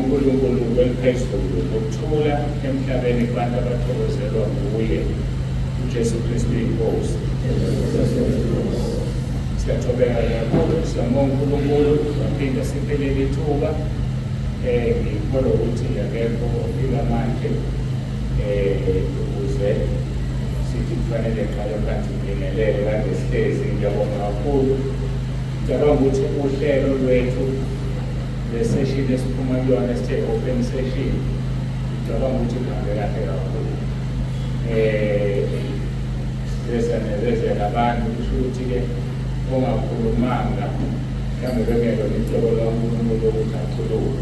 kuNkulunkulu kweliphezulu, nokuthula emhlabeni kubantu abathokozelwa nguye uJesu Kristu iNkosi. Siyathobeka kakhulu, siyambonga uNkulunkulu, waphinde siphelele ithuba. Ngikholwa ukuthi akekho ofika manje ukuze sithi kufanele ngiqale phansi ngibingelele kade sihlezi. Ngiyabonga kakhulu. Ngicabanga ukuthi uhlelo lwethu le session esiphuma kuyona esithe open session, ngicabanga ukuthi kuhambe kahle kakhulu. Sizesanezezela abantu, kusho ukuthi-ke ongakhulumanga mhlawumbe bengelona icebo likaNkulunkulu ukuthi akhulume,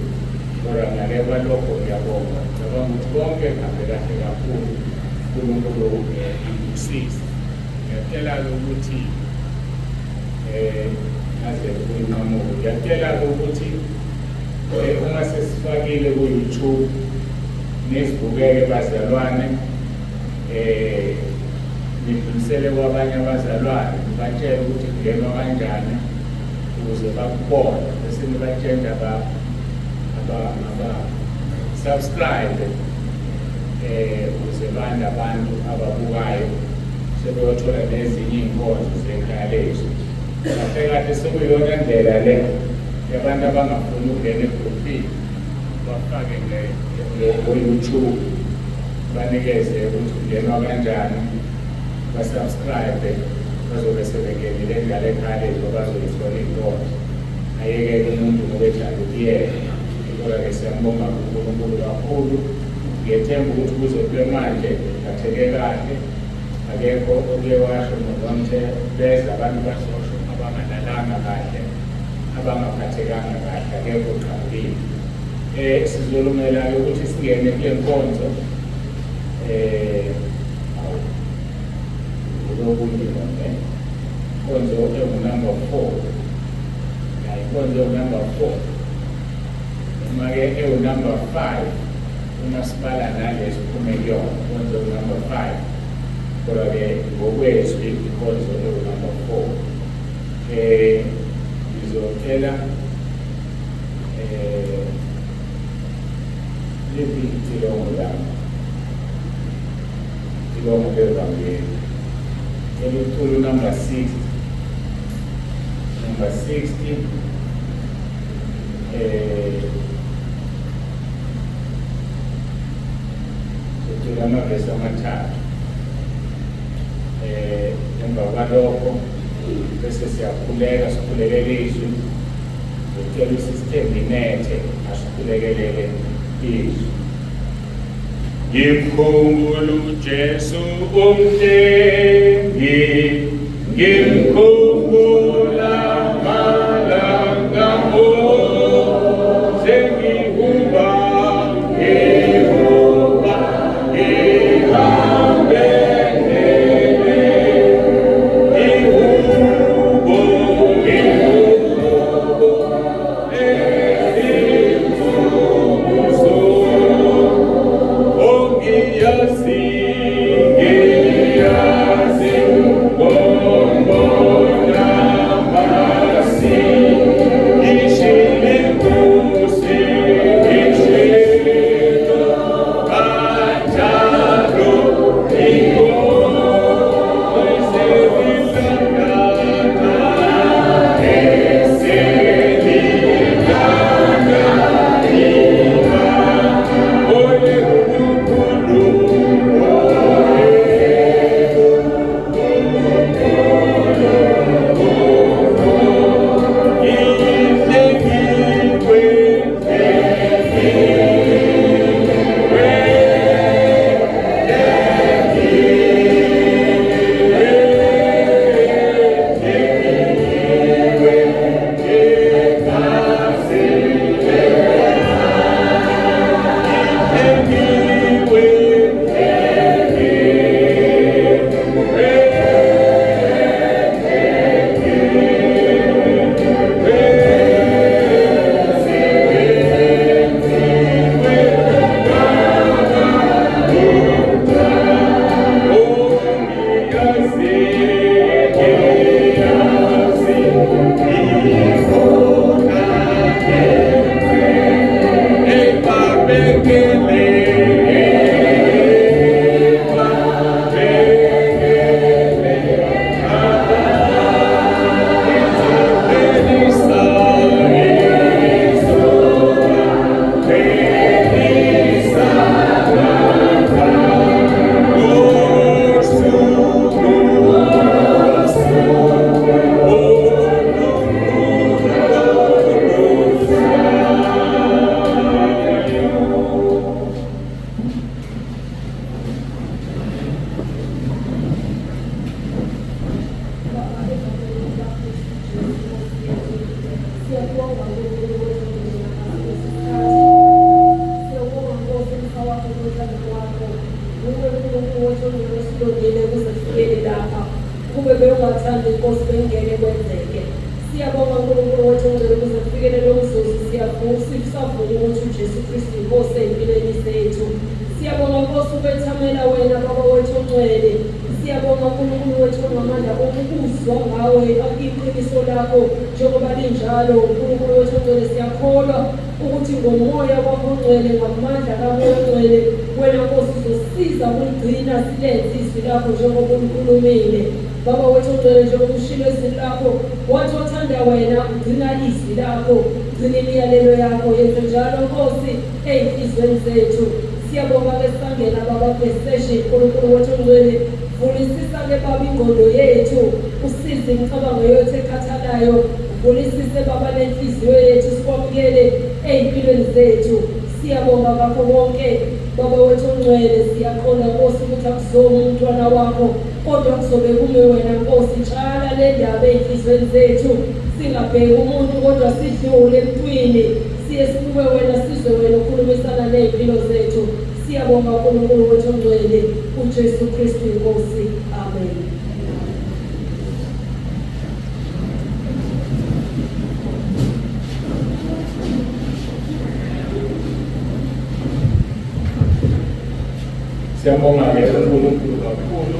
kodwa ngale kwalokho ngiyabonga. Ngicabanga ukuthi konke kuhambe kahle kakhulu. uNkulunkulu angibusise. Ngiyacela-ke ukuthi ngaze kuyinqamuko. Ngiyacela-ke ukuthi uma sesifakile ku-YouTube nizibukele bazalwane, nidlulisele kwabanye abazalwane, nibatshele ukuthi kungenwa kanjani ukuze bakubone, bese nibatshela aba-subscribe ukuze bande abantu ababukayo sebeyothola nezinye iy'nkonzo zekhaya lethu. Kahle kahle sekuyiyona ndlela le yabantu abangafuni ukungena egruphini, bafake ngo-YouTube, banikeze ukuthi kungenwa kanjani, ba-subscribe, bazobe sebengenile ngale ekhaya lethu, bazoyithola iy'nkonzo. Ayekeke umuntu ngoba ethanda ukuyeka. Kodwa-ke siyambonga uNkulunkulu kakhulu. Ngiyethemba ukuthi kuze kube manje phatheke kahle, akekho oke washo nobamthe beza abantu bazosho abangalalanga kahle, abangaphathekanga kahle, akekho oqhamukile. Sizolungela-ke ukuthi singene kule nkonzo. Awu, lokunye nome inkonzo engu-number 4, ya, inkonzo engu-number 4 noma-ke ewu-number 5 uma sibala nale siphume kuyona, inkonzo engu-number 5, kodwa-ke ngokwezwi inkonzo ewu-number 4. Ngizocela liphi icilongo lami, icilongo levangeli, cela ucula number 60, number 60. Ucula amavesi amathathu, emva kwalokho bese siyakhuleka, sikhulekele izwi. Ngicela usisithembe inethe asikhulekelele izwi. Ngikhumbula uJesu umhlengi, ngimkhumbula malanga onke, ngihuba ngihuba ngihambe ndleleni, ihubo ihubo ezinsuku ongiyazi, ngiyazi ngombona. Siyakubonga Nkulunkulu wethu ngalesi sikhathi. Siyabonga Nkosi umsa wakho nothando lwakho. Nguwe Nkulunkulu wethu osilondile kuze kufikele lapha. Kube bewungathandi Nkosi bengeke kwenzeke. Siyabonga Nkulunkulu wethu ongcwele kuze kufikele lo mzuzu siyavuka sisavuma ukuthi uJesu Kristu inkosi ey'mpilweni zethu. Siyabonga Nkosi ukwethamela wena Baba wethu ongcwele. Siyabonga Nkulunkulu wethu onamandla ukuzwa ngawe iqiniso lakho njengoba linjalo. Nkulunkulu wethu ongcwele siyakholwa ukuthi ngomoya wakho ongcwele ngamandla kaMoya ongcwele wena Nkosi uzosiza ukuligcina silenze izwi lakho njengoba ulikhulumile. Baba wethu ongcwele njengoba ushilo ezwini lakho wathi othanda wena ugcina izwi lakho, gcina imiyalelo yakho, yenze njalo Nkosi ey'nhliziyweni zethu. Siyabonga-ke sisangena Baba kule session Nkulunkulu wethu ongcwele, vulisisa-ke Baba ingqondo yethu, usize imicabango yethu ekhathalayo, vulisise Baba nenhliziyo yethu sikwamukele ey'mpilweni zethu. Siyabonga ngakho konke Baba wethu ongcwele, siyaqonda Nkosi ukuthi akuzomi umntwana wakho kodwa kuzobe kume wena Nkosi. Tshala le ndaba ey'nhliziyweni zethu, singabheki umuntu kodwa sidlule emntwini, siye sibuke wena, sizwe wena ukhulumisana ney'mpilo zethu. Siyabonga uNkulunkulu wethu ongcwele, uJesu Kristu inkosi. Amen. Siyabonga-ke uNkulunkulu kakhulu.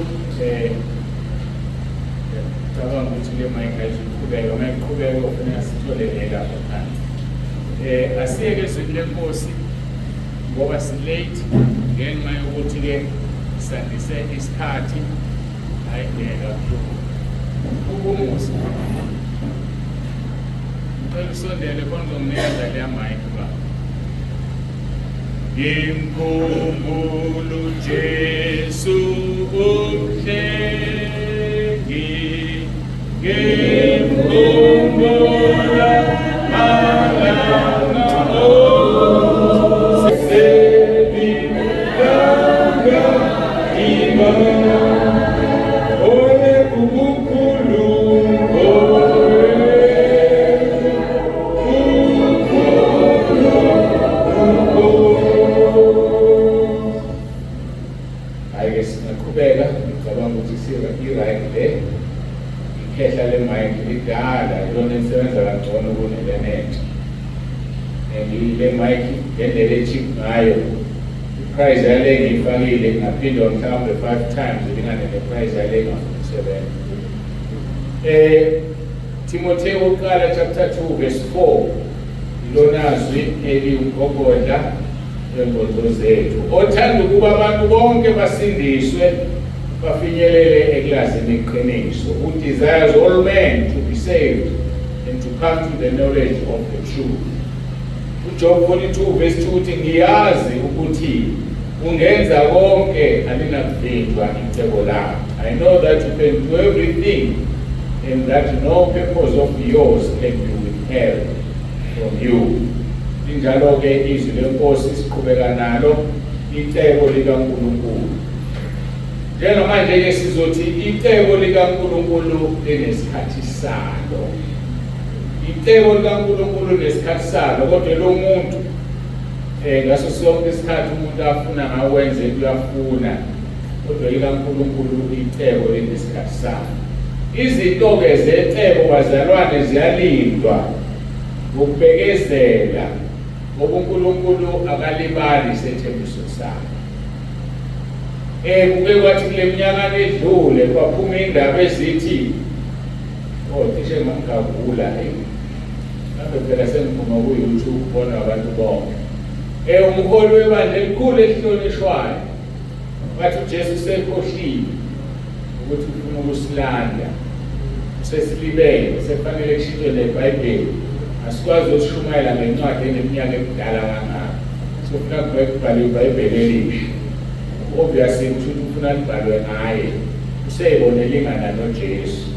Ngicabanga ukuthi le mic ayizuqhubeka, uma iqhubeka kufuneka sithole le lapha phansi. Asiyeke ezwini lenkosi ngoba si-late ngenxa yokuthi-ke sandise isikhathi. Hhayi ngeke kakhulu. Ubumusa. Ngicela usondele khona uzonginikeza leya mic baba. Ngimkhumbula uJesu umhlengi, ngimkhumbula malanga onke, ima ole ubukhulu Hhayi-ke singaqhubeka, ngicabanga ukuthi i-right le ikhehla le mic lidala ilona elisebenza kangcono kunele-net and le mic ngendlela e-cheap ngayo i-price yale ngiyifakile ingaphindwa mhlawumbe 5 times ilingane ne-price yale engafuni ukusebenza. Timotheo wokuqala chapter 2 verse 4 ilona zwi eliwumgogodla wenkonzo zethu. Othanda ukuba abantu bonke basindiswe bafinyelele ekulazini iqiniso. Who desires all men to be saved and to come to the knowledge of the truth. UJob 42 verse 2 uthi ngiyazi ukuthi ungenza konke alinakuvinjwa icebo lakho. I know that you can do everything and that no purpose of yours can be withheld from you. Linjalo-ke izwi lenkosi siqhubeka nalo icebo likaNkulunkulu. Njengamanje-ke sizothi icebo likaNkulunkulu linesikhathi salo. Icebo likaNkulunkulu linesikhathi salo, kodwa lo muntu ngaso sonke isikhathi umuntu afuna ngawenze uyafuna, kodwa likaNkulunkulu icebo linesikhathi salo. Izinto-ke zecebo bazalwane ziyalindwa ngokubekezela, ngoba uNkulunkulu akalibali isethembiso sakhe. Kuke kwathi kule minyaka edlule kwaphuma indaba ezithi oh cishe ngangigagula mhlawumbe phela sengiphuma ku-YouTube kubonwa abantu bonke. Umholi webandla elikhulu elihlonishwayo wathi uJesu usekhohliwe ukuthi ufuna ukusilanda, usesilibele, sekufanele kushintshwe neBhayibheli. Asikwazi ukushumayela ngencwadi eneminyaka emidala kangaka, sofuna kubhalwe iBhayibheli elisha. Obviously kusho ukuthi ufuna libhalwe ngaye, useyibona elingana noJesu.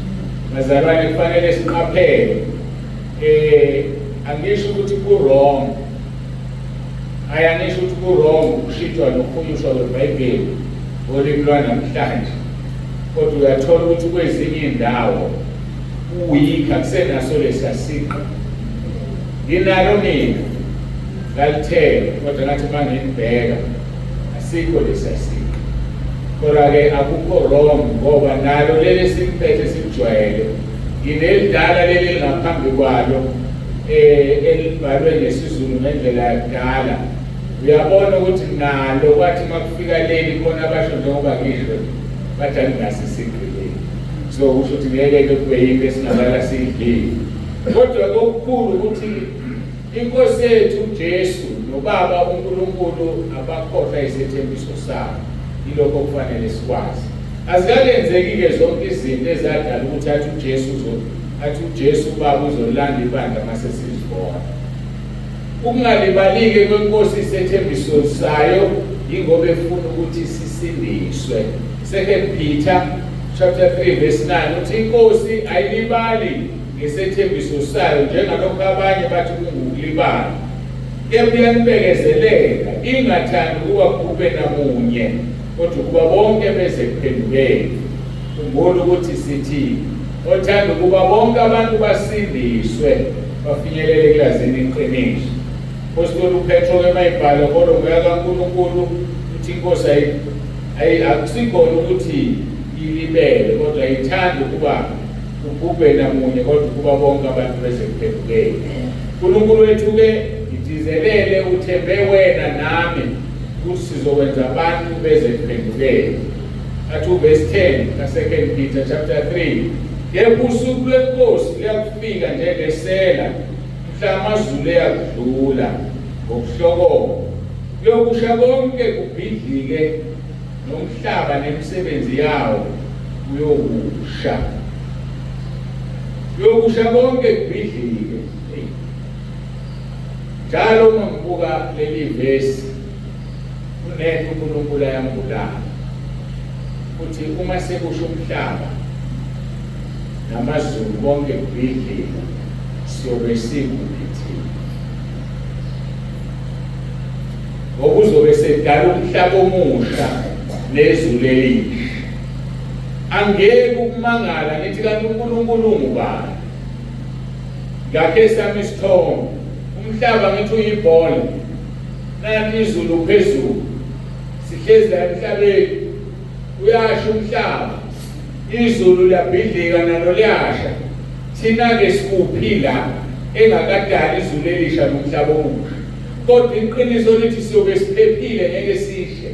Bazalwane kufanele siqaphele. Angisho ukuthi ku-wrong, hayi angisho ukuthi ku-wrong ukushintshwa nokuhunyushwa kweBhayibheli ngolimi lwanamhlanje, kodwa uyathola ukuthi kwezinye iy'ndawo kuwikha kusenaso lesiya siqu Nginalo mina ngalithenga, kodwa ngathi uma ngilibheka asikho lesiya siqu. Kodwa-ke akukho wrong ngoba nalo leli esiliphethe silijwayele. Nginelidala leli elingaphambi kwalo elibhalwe ngesiZulu ngendlela yakudala. Uyabona ukuthi nalo kwathi uma kufika leli khona abasho njengoba ngisho bathi alinaso isigqi leli. So kusho ukuthi ngeke-ke kube yinto esingabala siyidlile. Kodwa okukhulu ukuthi iNkosi yethu uJesu noBaba uNkulunkulu abakhohlwa isethembiso sabo. Yilokho okufanele sikwazi. Azikakenzeki-ke zonke izinto ezadala ukuthi athi uJesu uzo athi uJesu uBaba uzolanda ibandla mase sizibona. Ukungalibalike kweNkosi isethembiso sayo yingoba efuna ukuthi sisindiswe. Second Peter chapter 3 verse 9 uthi iNkosi ayilibali ngesethembiso sayo njengalokhu abanye bathi kungukulibala. Kepha iyanibekezelela ingathandi ukuba kubhubhe namunye kodwa ukuba bonke beze kuphendukeni. Khumbula ukuthi sithi othanda ukuba bonke abantu basindiswe bafinyelele ekulazini iqiniso. Apostoli uPetro ke mayibhala kodwa ngoya kaNkulunkulu uthi inkosi ayi akusikhona ukuthi ilibele kodwa ithanda ukuba kubhubhe namunye kodwa ukuba bonke abantu beze kuphendukeni. uNkulunkulu wethu ke ngithizelele uthembe wena nami ukuthi sizokwenza abantu beze kuphendukeni. Athi uverse 10 ka-2 Peter chapter 3 kepha usuku lwenkosi luyakufika njengesela mhla amazulu eyakudlula ngokuhlokoma kuyokusha konke kubhidlike nomhlaba nemisebenzi yawo kuyokusha kuyokusha konke kubhidlike. Njalo uma ngibuka leli vesi kunento uNkulunkulu ayambulala ukuthi uma sekusho umhlaba namazulu konke kubhidlika siyobe sikuphi thina, ngoba uzobe sedala umhlaba omusha nezulu elisha. Angeke ukumangala ngithi kanti uNkulunkulu ungubani. Ngakhe sami isithombe, umhlaba ngithi uyibhola, nanti izulu phezulu, sihlezi la emhlabeni, uyasha umhlaba, izulu liyabhidlika nalo liyasha. Thina-ke sikuphi la engakadali izulu elisha nomhlaba omusha? Kodwa iqiniso lithi siyobe siphephile, ngeke sishe.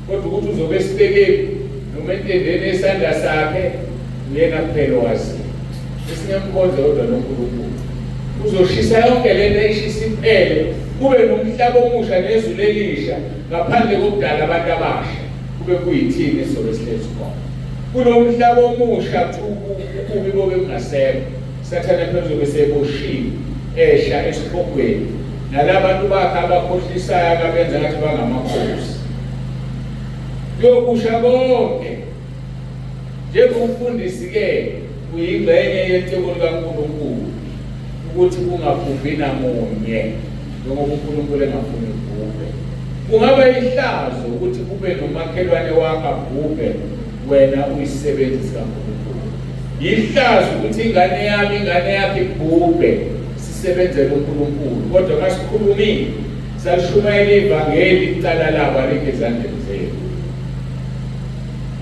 Kodwa ukuthi uzobe esibekephi noma entendeni yesandla sakhe uyena kuphela owaziyo. Esingemkhonze kodwa noNkulunkulu uzoshisa yonke lento ayishisa iphele, kube nomhlaba omusha nezulu elisha ngaphandle kokudala abantu abasha, kube kuyithini esizobe sihlezi khona kulo mhlaba omusha. Ububi bobe bungasekho, Sathane phela uzobe seboshiwe esha esihogweni nalabantu bakhe abakhohlisayo ababenza ngathi bangamakhosi. Kuyokusha konke. Njengomfundisi-ke uyingxenye yecebo likaNkulunkulu ukuthi kungabhubhi namunye njengoba uNkulunkulu engafuni kubhubhe. Kungaba ihlazo ukuthi kube nomakhelwane wakho abhubhe wena uyisisebenzi sikaNkulunkulu. Yihlazo ukuthi ingane yami ingane yakhe ibhubhe sisebenzele uNkulunkulu, kodwa masikhulumile salishumayela ivangeli, icala labo alikho ezandleni zethu.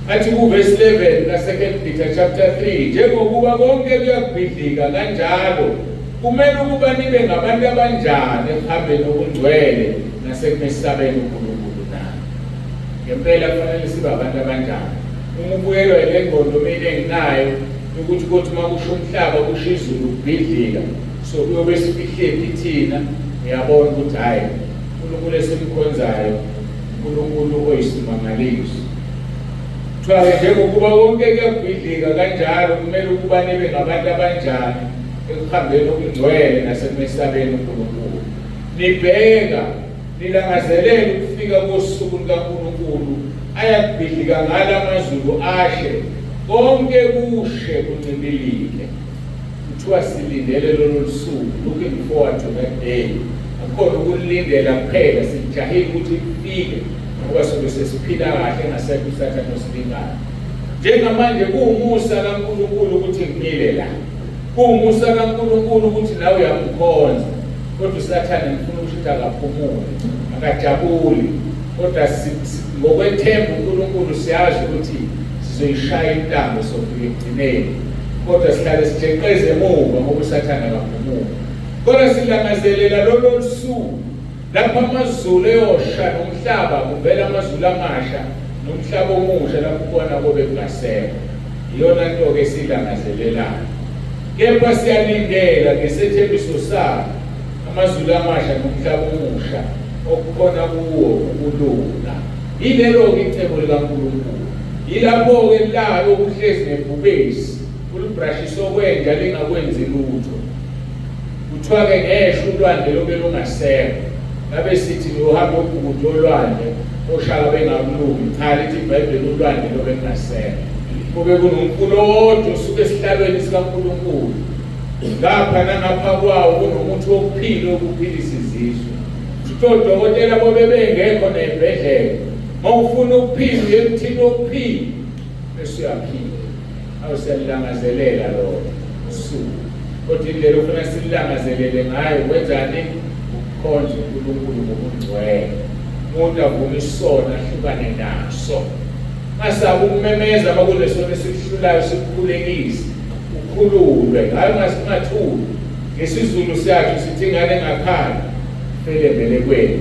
Athi kuvesi 11 ka-2 Peter chapter 3, njengokuba konke kuyakubhidlika kanjalo kumele ukuba nibe ngabantu abanjani ekuhambeni okungcwele nasekumesabeni uNkulunkulu na? Ngempela kufanele sibe abantu abanjani? Uma ubuyelwa yile ngqondo mina enginayo ukuthi kothi uma kusho umhlaba kusho izulu kubhidlika, so kuyobe sifihlephi thina? Uyabona ukuthi hhayi, uNkulunkulu esimkhonzayo uNkulunkulu oyisimangaliso. Kuthiwa-ke njengokuba konke kuyakubhidlika kanjalo kumele ukuba nibe ngabantu abanjani ekuhambeni okungcwele nasekumesabeni uNkulunkulu, nibheka nilangazelele ukufika kosuku lukaNkulunkulu ayakubhidlika ngalo amazulu ashe, konke kushe kuncibilike. Kuthiwa silindele lolo suku, looking forward to that day. Akukhona ukulindela kuphela, sijahile ukuthi lifike ngoba sobe sesiphila kahle engasekho uSathane osilingana. Njengamanje kuwumusa kaNkulunkulu ukuthi ngimile la, kuwumusa kaNkulunkulu ukuthi nawe uyamkhonza. Kodwa uSathane ngifuna ukusho ukuthi akaphumuli, akajabuli. Kodwa ngokwethemba uNkulunkulu siyazi ukuthi sizoyishaya intambo sofika ekugcineni. Kodwa sihlale sijeqeze emuva ngoba uSathane akaphumuli. Kodwa silangazelela lolo suku lapho amazulu eyosha nomhlaba kuvela amazulu amasha nomhlaba omusha lapho kubona kobe kungasekho. Iyona nto-ke esiyilangazelelayo. Kepha siyalindela ngesethembiso sakhe amazulu amasha nomhlaba omusha okukhona kuwo ukulunga. Yilelo-ke icebo likaNkulunkulu. Yilapho-ke la okuhlezi nebhubesi ulibrashisa okwenja lingakwenzi lutho. Kuthiwa-ke ngesho ulwandle lobe lungasekho. Ngabe sithi niyohamba ubhukudu olwandle oshaka bengakulungi. Cha, lithi iBhayibheli ulwandle lobe lungasekho. Kube kunomfula owodwa osuka esihlalweni sikaNkulunkulu. Ngapha nangapha kwawo kunomuthi wokuphila okuphilisa izizwe. Futhi odokotela bobe bengekho ney'bhedlela. Uma ufuna ukuphila uye emthini wokuphila bese uyaphila. Awu siyalilangazelela lolo suku. Kodwa indlela ofuna sililangazelele ngayo wenzani? Ukukhonza uNkulunkulu ngobungcwele. Umuntu avume isono ahlukane naso. Ungasabi ukumemeza uma kunesono esikuhlulayo sikukhulekise, ukhululwe. Hhayi ungathuli. NgesiZulu siyasho sithi ingane engakhali fele mbelekweni.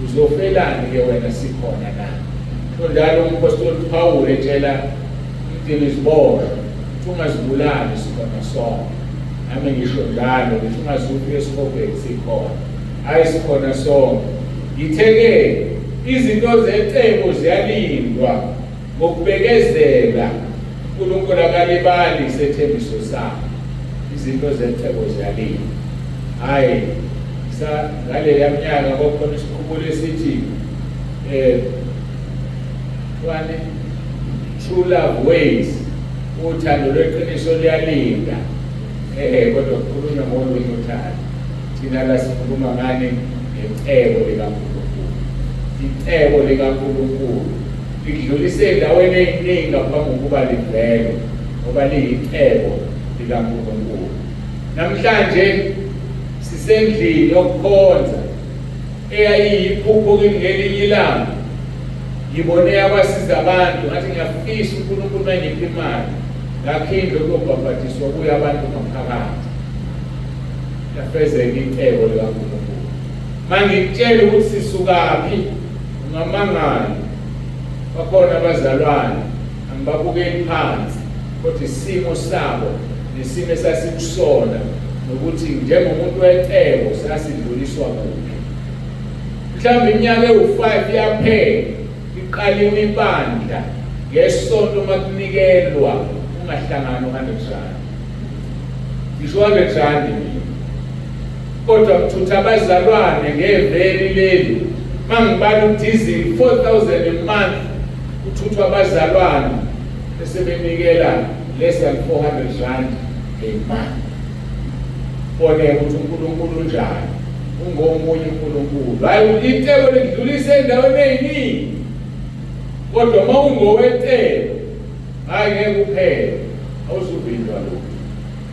Uzofelani ke wena sikhona na? Njalo umphostoli Pawulu etshela umgciniziboshwa ukuthi ungazibulali sikhona sonke. Nami ngisho njalo ngithi ungazufi esihogweni sikhona. Hhayi sikhona sonke. Ngithe-ke izinto zecebo ziyalindwa ngokubekezela. uNkulunkulu akalibali isethembiso sakhe. Izinto zecebo ziyalindwa. Hhayi ngaleya minyaka kwakukhona isiqubulo esithi um true love ways, uthando lweqiniso luyalinda. Kodwa kukhulunywa ngolunye uthando. Thina la sikhuluma ngani? Ngecebo likaNkulunkulu. Icebo likaNkulunkulu likudlulise endaweni eyiningi ngaphambi kokuba livele, ngoba liyicebo likaNkulunkulu. Namhlanje sisendlini yokukhonza eyayiyiphupho kimi ngelinye ilanga. Ngibone abasiza abantu ngathi ngiyafisa uNkulunkulu mangiphe imali ngakhe indlu okuyobhabhadiswa kuyo abantu ngaphakathi. Lafezeka icebo likaNkulunkulu. Mangikutshela ukuthi sisukaphi ungamangala. Bakhona abazalwane angibabukeli phansi kodwa isimo sabo nesimo esasikusona nokuthi njengomuntu wecebo sasidluliswa kuphi. Mhlawumbe iminyaka ewu-5 yaphela iqaliwe ibandla ngesonto uma kunikelwa ungahlangani u-100 rand. Ngisho 100 rand mina. Kodwa ngithutha abazalwane ngeveli leli mangibala udizili 4000 a month kuthuthwa abazalwane bese benikela less than 400 rand a month. Bone ukuthi uNkulunkulu unjani, ungomunye uNkulunkulu. Hayi icebo likudlulisa endaweni eziningi. Kodwa uma ungowecebo, hayi ngeke uphele, awuzuvinjwa lutho.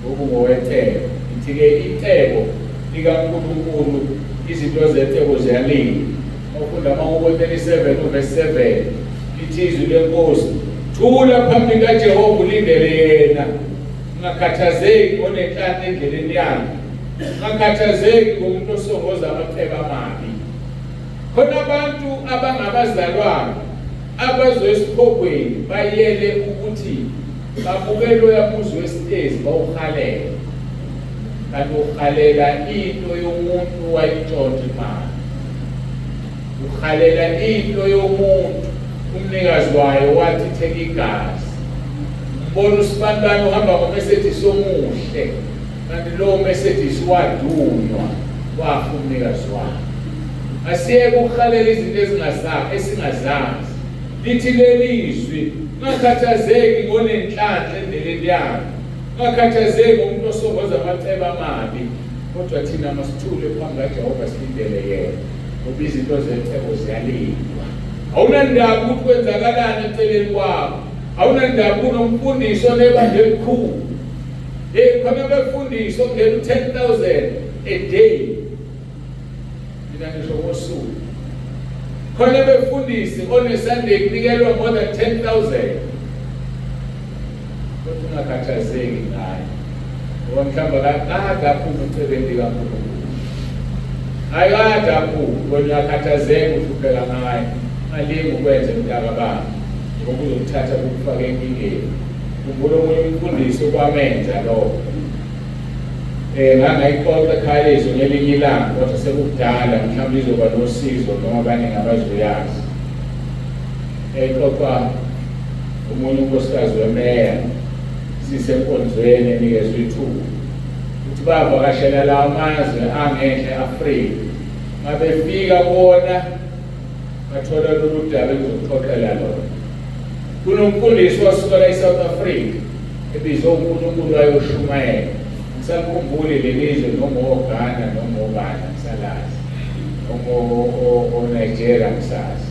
Ngoba ungowecebo. Ngithi-ke icebo likaNkulunkulu, izinto zecebo ziyalinda. Ufunda amaHubo 37 uverse 7 lithi izwi lenkosi, thula phambi kaJehova ulindele yena. Ungakhathazeki ngonenhlanhla endleleni yakhe. Ungakhathazeki ngomuntu osongoza amacebo amabi. Khona abantu abangabazalwane abazoya esiphogweni bayele ukuthi babuke loya muzi wesitezi bawuhalela. Kanti uhalela into yomuntu wayintshontsha imali. Uhalela into yomuntu umnikazi wayo wathi theka igazi. Umbona usibanibani uhamba ngoMercedes omuhle kanti lowo Mercedes wadunywa wafa umnikazi wayo. Asiyeke ukuhalela izinto ezingazazi esingazazi. Lithi leli zwi ungakhathazeki ngonenhlanhla endleleni yakho. Ungakhathazeki ngomuntu osongoza amacebo amabi. Kodwa thina masithule phambi kaJehova silindele yena. Ngoba izinto zecebo ziyalindwa. Awunandaba ukuthi kwenzakalani eceleni kwakho. Awunandaba kunomfundisi onebandla elikhulu. Hey, khona befundisi ongena u-10,000 a day. Mina ngisho ngosuku. Khona befundisi on a Sunday kunikelwa more than 10,000. Kodwa ungakhathazeki ngayo. Ngoba mhlawumbe akade aphuma ecebeni likaNkulunkulu. Ayikade aphuma, wena uyakhathazeka uhlupheka ngayo. Alinge ukwenze mntakababa ngoba uzokuthatha kukufake enkingeni. Khumbula omunye umfundisi okwamenza lokho. Ngangayixoxa ekhaya lezwi ngelinye ilanga kodwa sekukudala mhlawumbe izoba nosizo noma abaningi abazoyazi. Exoxa omunye unkosikazi wemeya sisenkonzweni enikezwe ithuba ukuthi bavakashela lawo mazwe angenhla e-Afrika. Mabefika kuwona bathola lolu daba engizokuxoxela lona. Kunomfundisi wasuka la e-South Africa ebizwe uNkulunkulu ayoshumayela. Ngisakhumbuli leli zwe noma oGhana noma obani angisalazi, noma oNigeria angisazi.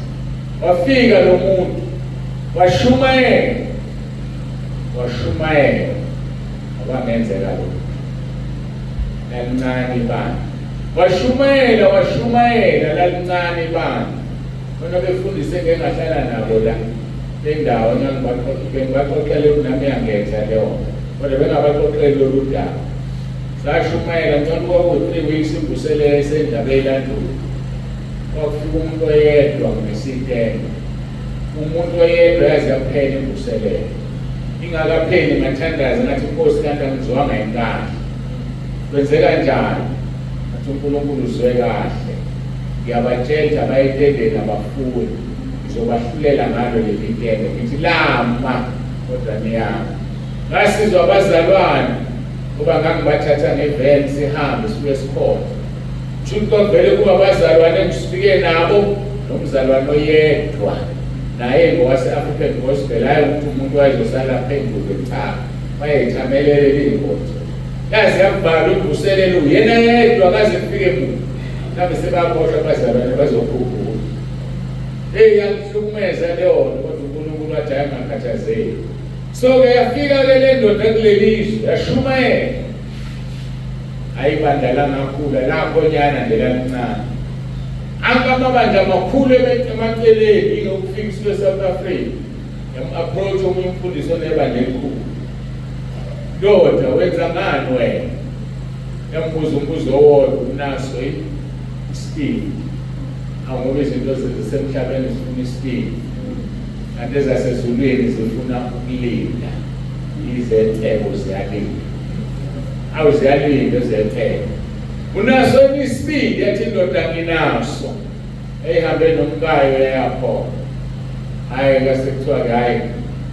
Wafika lo muntu washumayela, washumayela akwangenzeka lokho lalincane ibandla. Washumayela, washumayela lalincane ibandla. Khona befundise ngeke ngahlala nabo la bendawo bengibaxoxele ukuthi nami yangenza leyo kodwa bengabaxoxeli lolu daba. Sashumayela ngicela kwaku-3 weeks imvuselelo esendaba elandula. Kwakufika umuntu oyedwa ngesitende. Umuntu oyedwa yaze yaphela imvuselelo. Ingakapheli ngathandaza ngathi Nkosi kanti angizwanga inkahle. Kwenzeka njani? Ngathi uNkulunkulu uzwe kahle. Ngiyabatshela ukuthi abayetendeni abafuni. Ngizobahlulela ngalo leli tende. Ngithi lama kodwa niyama. Ngasizwa abazalwane ngoba ngangibathatha ngeveni sihambe sibuye sikhonze. Kusho ukuthi kwakuvele kuba abazalwane engisifike nabo nomzalwane oyedwa naye ngowase-African Gospel, hhayi ukuthi umuntu wayezosala aphenduke, cha, wayethamelele liyinkonzo. Yaze yakubalwa imvuselelo uyena yedwa kaze kufike muntu. Mhlawumbe sebaboshwa abazalwane bazokhuphula. Hey, yangihlukumeza leyo nto kodwa uNkulunkulu wathi hayi ngakhathazeki. So-ke yafika-ke le ndoda kuleli zwe yashumayela. Hayi ibandla langakhula lakhonyana nje lalincane. Anke amabandla amakhulu emaceleni ingokufika isuke eSouth Africa. Yam-approach omunye umfundisi onebandla elikhulu. Ndoda wenza ngani wena? Yambuza umbuzo owodwa unaso isibindi. Awu ngoba izinto zasemhlabeni zifuna isibindi. Kanti ezasezulwini zifuna ukulinda. Izecebo ziyalinda. Awu ziyalinda ezecebo. Unaso isibindi yathi indoda nginaso. Eyihambe nomkayo yayakhona. Hhayi kwase kuthiwa-ke hhayi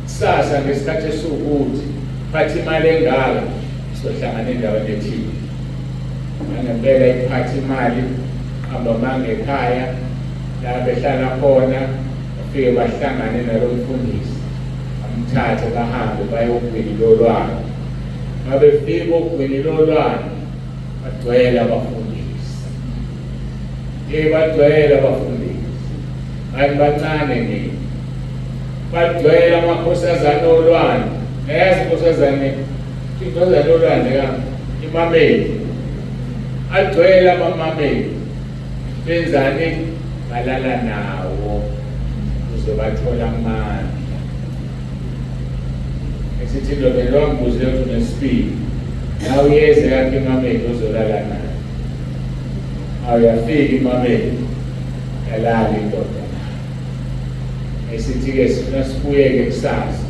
kusasa ngesikhathi esiwukuthi phatha imali engaka sohlangana endaweni ethile. Nangempela iphatha imali hamba manga ekhaya la behlala khona bafike bahlangane nalo mfundisi amthathe bahambe bayogwini lolwane. Babefika ogwini lolwane bagcwele abafundisi. Ye bagcwele abafundisi. Hayi bancane nini. Bagcwele amakhosazane olwandle. Nayazi inkosazane, inkosazane olwandle ka imameli. Agcwele amamameli. Benzani? Balala nawo ukuze bathola amandla. Esithi indoda lwambuze ukuthi unesibindi. Nawe uyeze yakhe imameli ozolala naye. Awuyafika imameli. Yalala indoda. Esithi-ke sifuna sibuyeke kusasa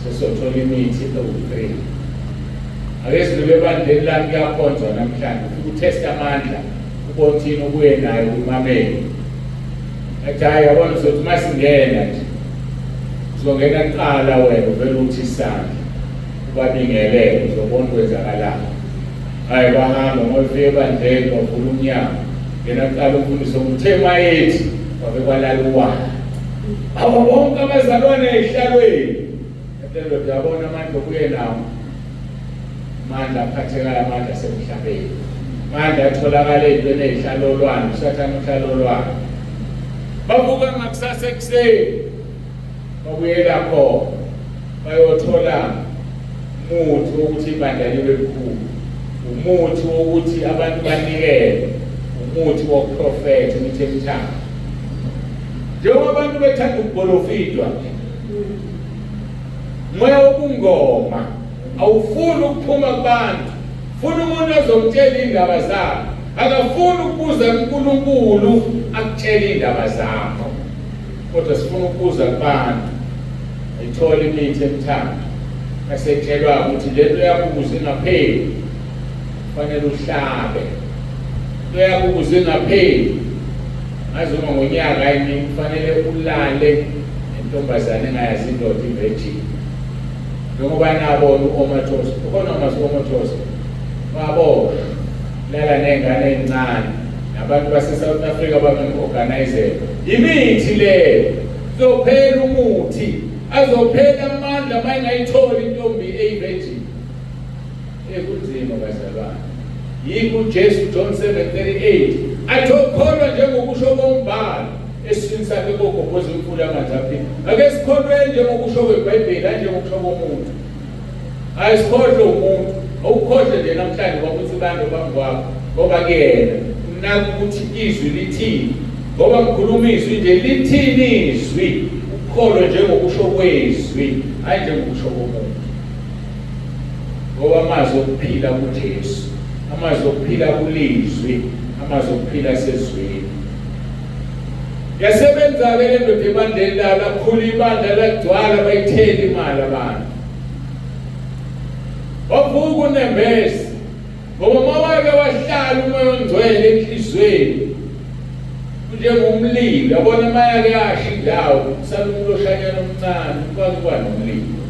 sesothola imithi ewu-3. Ake sidlule ebandleni lami kuyakhonzwa namhlanje. Ufike utheste amandla ubone ukuthi yini obuye nayo kumameli. Athi hhayi yabona uzothi uma singena nje uzongena kuqala wena uvele uthi isandla ubabingelele uzobona kwenzakalani. Hhayi bahamba ngoba ifike ebandleni bavula umnyango yena kuqala umfundisi omuthe mayethi wave kwalala uwala. Abo bonke abazalwane ehlalweni. Ndoda yabona amandla obuye nawo. Amandla aphathekayo amandla asemhlabeni. Amandla atholakala ey'ntweni ey'hlala olwandle, usathane uhlala olwandle. Bavuka ngakusasa ekuseni babuyela khona bayothola umuthi wokuthi ibandla libe likhulu, umuthi wokuthi abantu banikele, Umuthi wokuprofetha, imithi emithathu. Njengoba abantu bethanda ukubholofidwa nje, moya wobungoma awufuni ukuphuma kubantu, funa umuntu ozomtshela indaba zakho, akafuni ukubuza kuNkulunkulu akutshele indaba zakho, kodwa sifuna ukubuza kubantu. Ayithola imithi emithathu, asetshelwa ukuthi lento yakho ukuze ingapheli kufanele uhlabe, into yakho ukuze ingapheli ngazi uma ngonyaka yini kufanele ulale nentombazane engayazi indoda, i-virgin. Njengoba nabona u-Omotoso, ukhona umazi u-Omotoso waboshwa lala ney'ngane ey'ncane nabantu base-South Africa bamem-organizela imithi leyo. Kuzophela umuthi, azophela amandla uma engayitholi intombi eyi-virgin. Ekunzima bazalwane. Yikho uJesu John 7:38 athi okholwa njengokusho kombhalo esiswini sakhe kogobhoza imfula amanzi aphila. Ake sikholwe njengokusho kweBhayibheli, hayi njengokusho komuntu. Hayi sikhohlwe umuntu. Awukhohlwe nje namhlanje kwakuthi bantu phambi kwakho ngoba kuyena unaka ukuthi izwi lithini, ngoba ngikhuluma izwi nje lithini izwi, ukholwe njengokusho kwezwi, hayi njengokusho komuntu. Ngoba amazwi okuphila kuJesu, amazwi okuphila kulizwi, amazwi okuphila sezwini. Yasebenza-ke le ndoda ebandleni layo, lakhula ibandla, lagcwala, bayithela imali abantu. Wavuka unembeza, ngoba uma wake wahlala uMoya oNgcwele enhliziyweni, unjengomlilo. Yabona uma yake yasha indawo, kusala umloshanyana omncane, kwake kwanomlilo.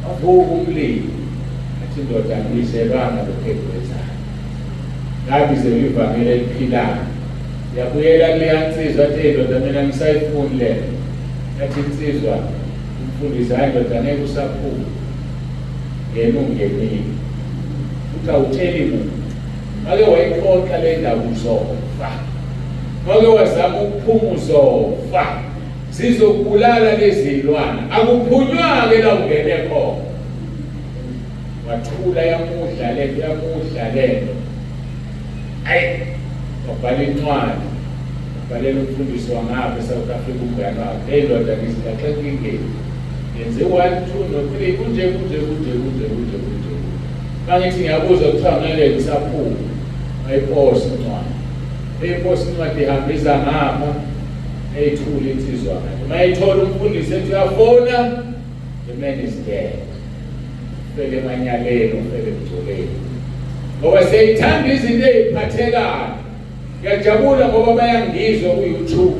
Wavuka umlilo, athi indoda angibizelwanga lokhu engikwenzayo, ngabizelwa ivangeli eliphilayo. Yabuyela kuleya nsizwa, athi hey ndoda, mina ngisayifuni le. Yathi insizwa, umfundisi, hayi ndoda, ngeke usaphuma, ngena ungenile, futhi awutsheli muntu. Make wayixoxa le ndaba uzofa, make wazama ukuphuma uzofa, zizokubulala lezi zilwane, akuphunywa-ke la ungene khona. Wathula, yamudla lento, yamudla lento. Ayi, wabhala incwadi, wabhalela umfundisi wangapha eSouth Africa, umngane wakhe. Hey ndoda, ngizigaxe enkingeni, ngenze 1 2 no 3, kunje kunje kunje kunje kunje kunje. Mangithi ngiyabuza kuthiwa ngeke ngisaphuma. Ayiposa incwadi, eyiposa incwadi, ihambisa ngapha, eyithula insizwa ngayo. Mayithola umfundisi ethi uyafona, the man is dead. Ufele emanyaleni, ufele ekugcoleni, ngoba siyayithanda izinto ey'phathekayo. Ngiyajabula ngoba bayangizwa ku-YouTube,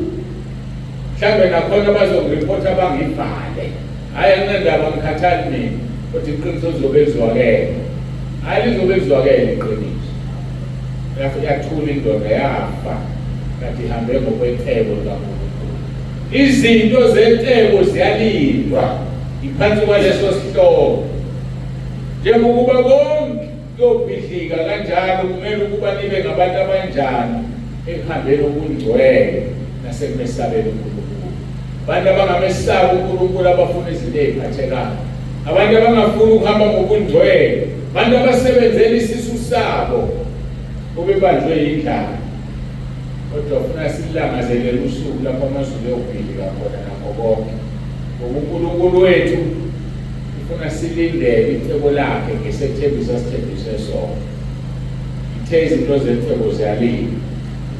mhlawumbe nakhona bazongiripotha bangivale. Hhayi, anginandaba, ngikhathali mina, kodwa iqiniso lizobe lizwakele. Hhayi, lizobe lizwakele iqiniso. Yathula indoda, yafa, kanti ihambe ngokwecebo likaNkulunkulu. Izinto zecebo ziyalindwa. Ngiphansi kwaleso sihloko. Njengokuba konke kuyobhidlika kanjalo, kumele ukuba nibe ngabantu abanjani ekuhambeni okungcwele nasekumesabeni uNkulunkulu. Abantu abangamesabi uNkulunkulu abafuna izinto eziphathekayo, abantu abangafuni ukuhamba ngokungcwele, abantu abasebenzela isisu sabo obebanjwe yindlala. Kodwa funa silangazelele usuku lapho amazulu eyobhidlika khona nakho konke. Ngoba uNkulunkulu wethu ufuna silindele icebo lakhe ngesethembiso asithembise sona. Ithe izinto zecebo ziyalila.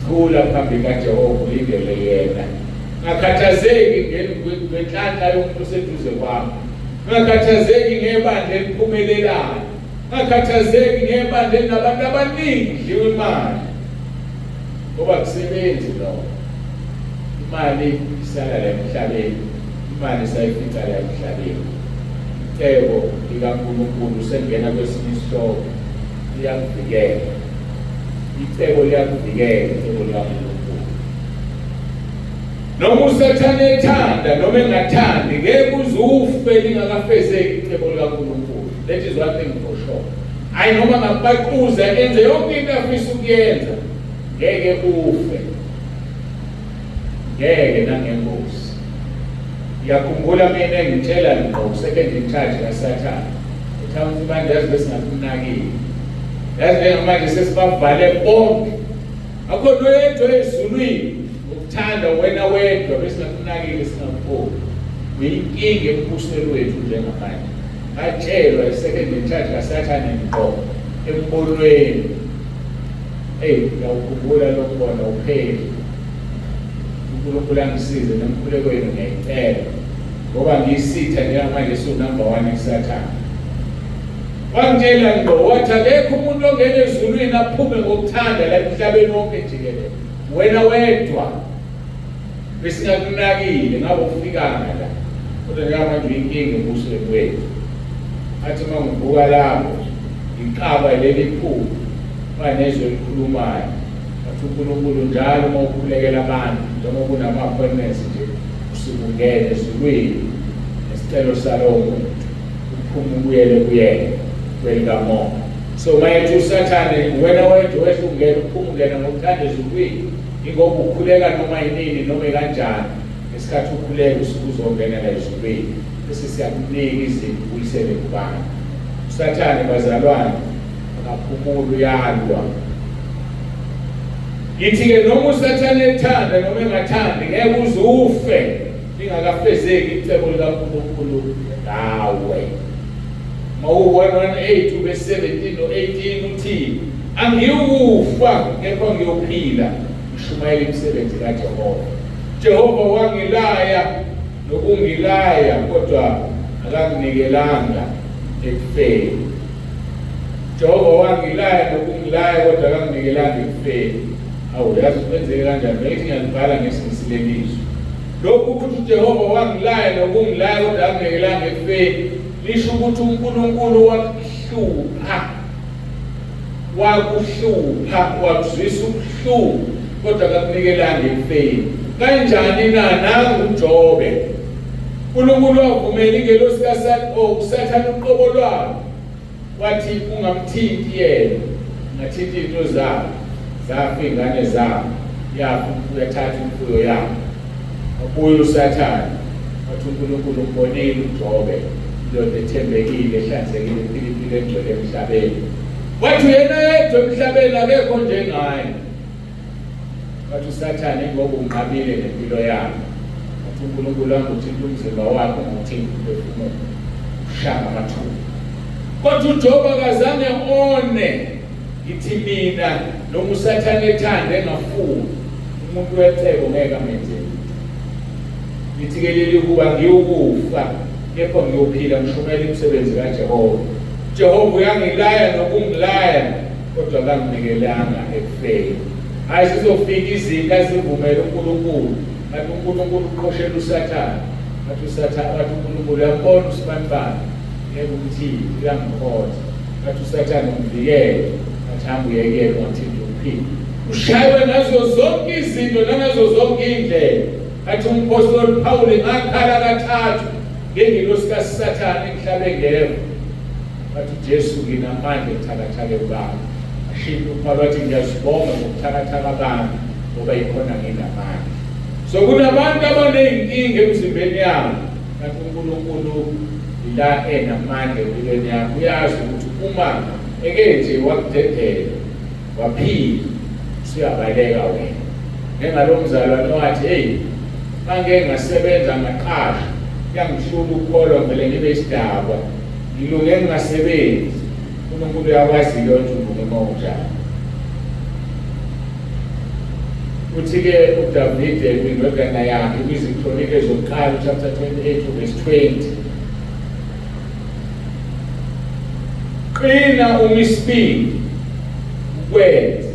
Thula phambi kaJehova ulindele yena. Ngakhathazeki ngenhlanhla yomuntu oseduze kwami. Ngakhathazeki ngebandla eliphumelelayo. Ngakhathazeki ngebandla elinabantu abaningi dliwa imali. Ngoba kusebenzi lokho. Imali isala la emhlabeni. Imali sayifica la emhlabeni. Icebo likaNkulunkulu sengena kwesinye isihloko liyakuvikela. Icebo liyakuvikela, icebo likaNkulunkulu. Noma uSathane ethanda noma engathandi, ngeke uze ufe lingakafezeki icebo likaNkulunkulu. That is one thing for sure. Hayi, noma ngakubaquza enze yonke into afisa ukuyenza, ngeke ufe, ngeke nangengozi. Ngiyakhumbula mina ngitshela ngqo second in charge kaSathane, uthi abantu yazi besingakunakile, yazi njengamanje sesibavale bonke. Akho noyedwa ezulwini ukuthanda wena wedwa besingakunakile singakuboni. Uyinkinga embusweni wethu njengamanje. Ngatshelwa i-second in charge kaSathane ngqo embonweni. Eyi, ngiyawukhumbula lo mbono upheli. uNkulunkulu angisize nemkhuleko yenu ngiyayicela ngoba ngiyisitha njengamanje siwunumber one kusathane. Wangitshela ngqo wathi akekho umuntu ongena ezulwini aphume ngokuthanda la emhlabeni wonke jikelele, wena wedwa. Besingakunakile ngabe ufikanga la, kodwa njengamanje uyinkinga embusweni wethu. Athi uma ngivuka lapho ngixakwa leli phupho banezwe elikhulumayo Wathi uNkulunkulu njalo uma ukhulekela abantu njengoba kunama-appointments nje usuke ungene ezulwini nesicelo salowo muntu uphume ubuyele kuyena kwelikamoya. So uma ethi uSathane wena wedwa wehla ungena uphuma ungena ngokuthanda ezulwini ingoba ukhuleka noma yinini noma kanjani ngesikhathi ukhuleka usuke uzongenela ezulwini bese siyakunika izinto ubuyisele kubantu. USathane bazalwane akaphumuli uyalwa. Ngithi-ke noma uSathane ethanda noma engathandi ngeke uze ufe lingakafezeki icebo likaNkulunkulu ngawe. Mawu-118 ube 17 no-18 uthi angiyukufa kepha ngiyophila ngishumayela imisebenzi kaJehova. Jehova wangilaya nokungilaya kodwa akanginikelanga ekufeni. Jehova wangilaya nokungilaya kodwa akanginikelanga ekufeni. Awu yazi kwenzeke kanjani? Bengithi ngiyalibhala ngesiNgisi lelizwi. Lokhu ukuthi uJehova wangilaya nokungilaya kodwa akanginikelanga ekufeni lisho ukuthi uNkulunkulu wakuhlupha wakuhlupha wakuzwisa ubuhlungu kodwa akakunikelanga ekufeni. Kanjani na? Nangu uJobe. uNkulunkulu wavumela ingelosi kaSathane uqobo lwakhe wathi ungamthinti yena, ungathinti izinto zabo, zafa iy'ngane zabo, yafa imfuyo, yathatha imfuyo yabo. Wabuya uSathane wathi uNkulunkulu umbonile uJobe, indoda ethembekile, ehlanzekile, ephila impilo engcwele emhlabeni. Wathi uyena yedwa emhlabeni akekho njengaye. Wathi uSathane ingoba unqabile nempilo yakhe. Wathi uNkulunkulu anguthinta umzimba wakhe ngokuthinta umphefumulo. Ushaya ngamathuba. Kodwa uJobe akazange one. Ngithi mina noma uSathane ethanda engafuni umuntu wecebo ngeke amenze lutho. Ngithi ke leli kuba ngiyokufa kepha ngiyophila ngishumayela imisebenzi kaJehova. Jehova uyangilaya nokungilaya kodwa kanginikelanga ekufeni. Hayi zizofika izinto azivumele uNkulunkulu. Ngathi uNkulunkulu uqhoshela uSathane. Ngathi uSathane wathi uNkulunkulu uyambona usibanibani ngeke umthini uyangikhonza. Ngathi uSathane umvikele. Ngathi hamba uyekele ungathinti ukuphila. Ushaywe ngazo zonke izinto nangazo zonke iy'ndlela. Ngathi umphostoli Pawuli ngakhala kathathu ngengilosi kaSathane engihlabe ngeva. Wathi uJesu nginamandla ebuthakathakeni bami. Ashintsha uPawulu wathi ngiyazibonga ngobuthakathaka bami ngoba yikhona nginamandla. So kunabantu abaney'nkinga emzimbeni yabo kanti uNkulunkulu ila enamandla empilweni yakho. Uyazi ukuthi uma eke nje wakudedela waphila usuyabaleka wena. Njengalo mzalwane wathi hey mangeke ngasebenza ngaqasha kuyangihlula ukukholwa ngivele ngibe isidakwa. Ngilunge ngingasebenzi. uNkulunkulu uyakwazi yonke ulunge uma unjalo. Uthi-ke uDavide kwindodana yakhe kwiziKronike zokuqala chapter 28 verse 20 Qina umisibindi ukwenze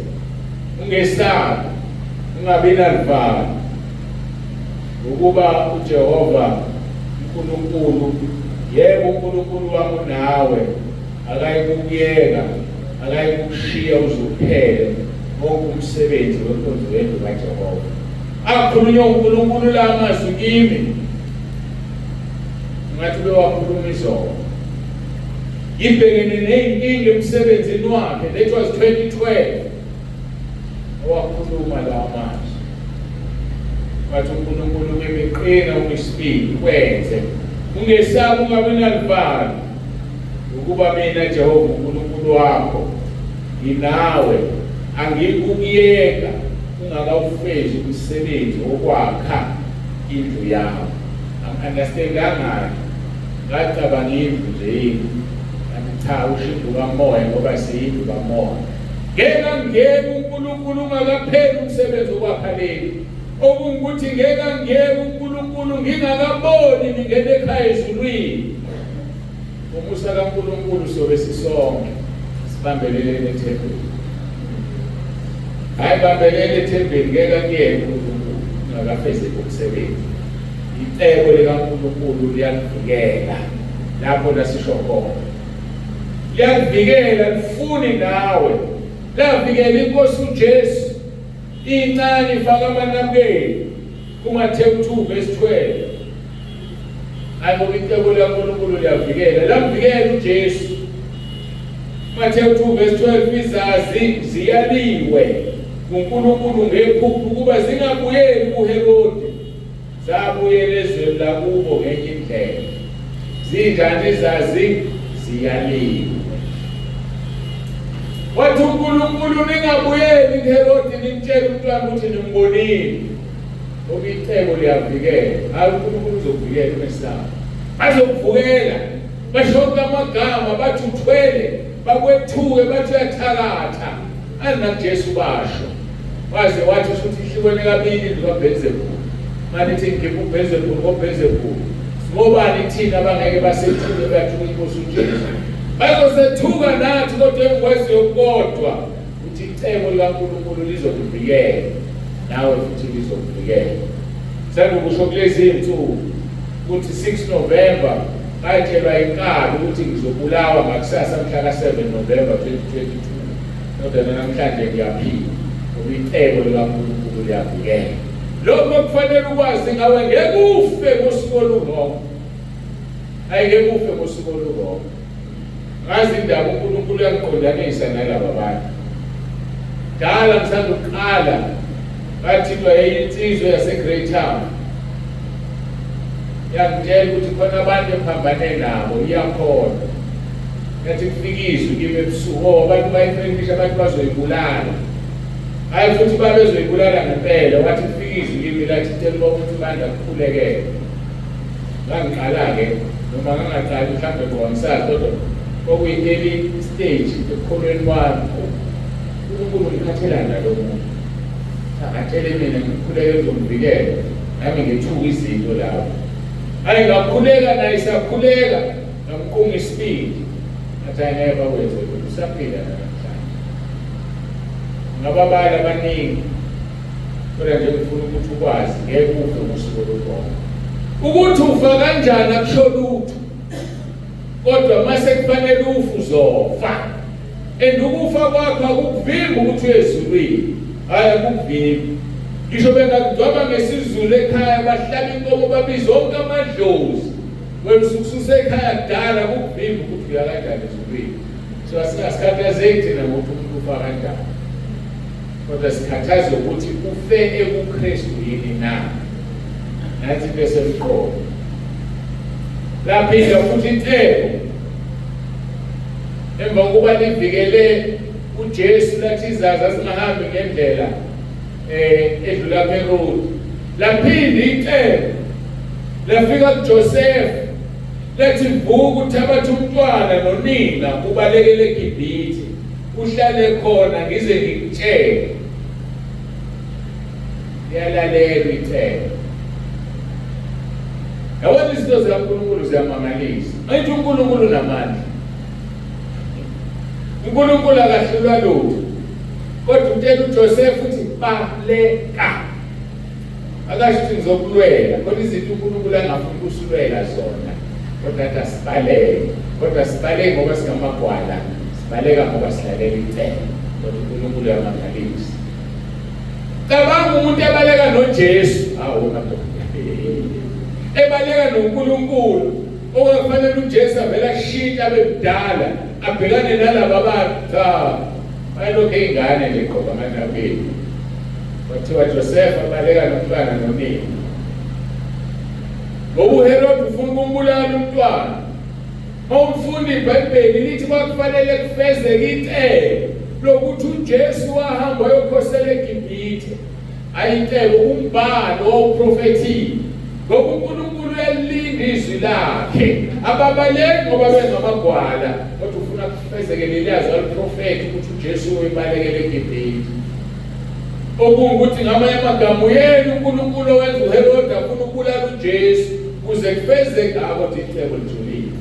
ungesabi ungabi naluvalo Ngokuba uJehova uNkulunkulu, yebo uNkulunkulu wami unawe, akayikukuyeka, akayikukushiya uze uphele wonke umsebenzi wenkonzo yendlu kaJehova. Akhulunywa uNkulunkulu la mazwi kimi, ngathi ubewakhuluma izolo. Ngibhekene ney'nkinga emsebenzini wakhe, that was 2012. Owakhuluma lawa mazwi. Wathi uNkulunkulu kimi qina unesibindi kwenze. Ungesabi ungabi naluvalo. Ngokuba mina Jehova uNkulunkulu wakho nginawe. Angikukuyeka ungakawufezi umsebenzi wokwakha indlu yakho. Angi-understandanga-ke, ngacabanga indlu nje yini. Ngathi cha, usho indlu kamoya ngoba siyindlu kamoya. Ngeke angiyeke uNkulunkulu ungakapheli umsebenzi wokwakha leli. Okungukuthi ngeke angiyeke uNkulunkulu ngingakaboni ningena ekhaya ezulwini. Umusa kaNkulunkulu sobe sisonke sibambeleleni ethembeni. Hayi bambelele ethembeni ngeke akuyeke uNkulunkulu ungakafezeki umsebenzi. Icebo likaNkulunkulu liyakuvikela lapho lasisho khona. Liyakuvikela lifuni nawe. Lavikela inkosi uJesu. Incane ifaka amanabukeni kuMathewu 2 verse 12. Hayi ngoba icebo likaNkulunkulu liyavikela. Lamvikela uJesu. Mathewu 2 verse 12 izazi ziyaliwe nguNkulunkulu ngephupho ukuba zingabuyeli kuHerode. Zabuyela ezweni lakubo ngenye indlela. Zinjani izazi ziyaliwe. Wathi uNkulunkulu ningabuyeli kuHerode nimtshele umntwana ukuthi nimbonile. Ngoba icebo liyavikela. Hayi uNkulunkulu uzokuvikela umesabi. Bazokuvukela. Basho amagama bathi uthwele, bakwethuke bathi uyathakatha. AninakuJesu basho. Waze wathi shuthi ihlukene kabili indlu kaBhelzebule. Manithi ngikhipha uBhelzebule ngoBhelzebule. Singobani thina abangeke basethuke bathuke inkosi uJesu. Bazosethuka nathi kodwa engikwaziyo kodwa ukuthi icebo likaNkulunkulu lizokuvikela nawe futhi lizokuvikela. Sengikusho kulezi zinsuku ukuthi 6 November ngatshelwa inkabi ukuthi ngizobulawa ngakusasa mhla ka-7 November 2022. Kodwa namhlanje ngiyaphila ngoba icebo likaNkulunkulu liyavikela. Lokho kufanele ukwazi ngawe ngeke ufe ngosuku oluwrong. Hayi ngeke ufe ngosuku oluwrong. Ngazi indaba uNkulunkulu uyangiqondanisa nalaba bantu. Dala ngisanda ukuqala ngathintwa insizwa yase-Grey Town. Yangitshela ukuthi khona abantu engiphambane nabo iyakhona. Yathi kufika izwi kimi ebusuku, oh abantu bayithrenisha abantu bazoyibulala. Hayi futhi babezoyibulala ngempela, wathi kufika izwi kimi lathi cela uba ukuthi bandla kukhulekele. Ngangiqala-ke noma ngangaqali mhlawumbe ngoba ngisazi kodwa kwakuyi-early stage ekukholweni kwami. UNkulunkulu ngikhathelani nalo muntu. Akatshele mina ngikhuleke ngizomvikela nami ngethuka izinto lapho. Hayi ngakhuleka naye sakhuleka ngamqunga isibindi. Ngathi hayi ngeke bakwenze lokhu usaphila namhlanje. Ngababala abaningi kodwa nje ngifuna ukuthi ukwazi ngeke ufe ngosuku olulodwa. Ukuthi ufa kanjani akusho lutho. Kodwa mase kufanele ufe uzofa. And ukufa kwakho akukuvimbi ukuthi uye ezulwini. Hayi akukuvimbi. Ngisho bengakugcwaba ngesiZulu ekhaya bahlaba inkomo babize onke amadlozi. Wena usukususa ekhaya kudala akukuvimbi ukuthi uya kanjani ezulwini. So asingasikhathazeki thina ngokuthi umuntu ufa kanjani. Kodwa sikhathazwe ukuthi ufe ekuKristu yini na. Nansi into esemqoka. Laphinda futhi icebo emva kokuba livikele uJesu lathi izazi azingahambi ngendlela eh edlula kuHerode. Laphinda icebo lafika kuJoseph lathi vuka uthabatha umntwana nonina ubalekele eGibhithe uhlale khona ngize ngikutshele. Liyalalela icebo. Yabona izinto zikaNkulunkulu ziyamangalisa. Angithi uNkulunkulu unamandla. uNkulunkulu akahlulwa lutho. Kodwa utshela uJoseph uthi baleka. Akasho ukuthi ngizokulwela, kodwa izinto uNkulunkulu angafuni ukusilwela zona. Kodwa athi asibaleke. Kodwa sibaleke ngoba singamagwala, sibaleka ngoba silalela icebo. Kodwa uNkulunkulu uyamangalisa. Cabanga umuntu ebaleka noJesu. Hawu madoda. Ebaleka noNkulunkulu. Okwakufanele uJesu avele ashintshe abe mdala, abhekane nalaba bantu. Cha. Bayilokhu eyingane nje qoba amanabeni. Kwathiwa Josefa baleka nomntwana nonina. Ngoba uHerode ufuna ukumbulala umntwana. Uma ulifunda iBhayibheli lithi kwakufanele kufezeke icebo. lokuthi uJesu wahamba wayokhosela eGibhithe. Ayicebo umbhalo owuprofethiwe. Ngoba uNkulunkulu uyalilinda izwi lakhe. Ababaleki ngoba bengamagwala, kodwa ufuna kufezeke leli zwi aliprofethi ukuthi uJesu uyobalekela eGibhithe. Okungukuthi ngamanye amagama uyena uNkulunkulu owenza uHerode afuna ukubulala uJesu kuze kufezeke kodwa icebo lijulile.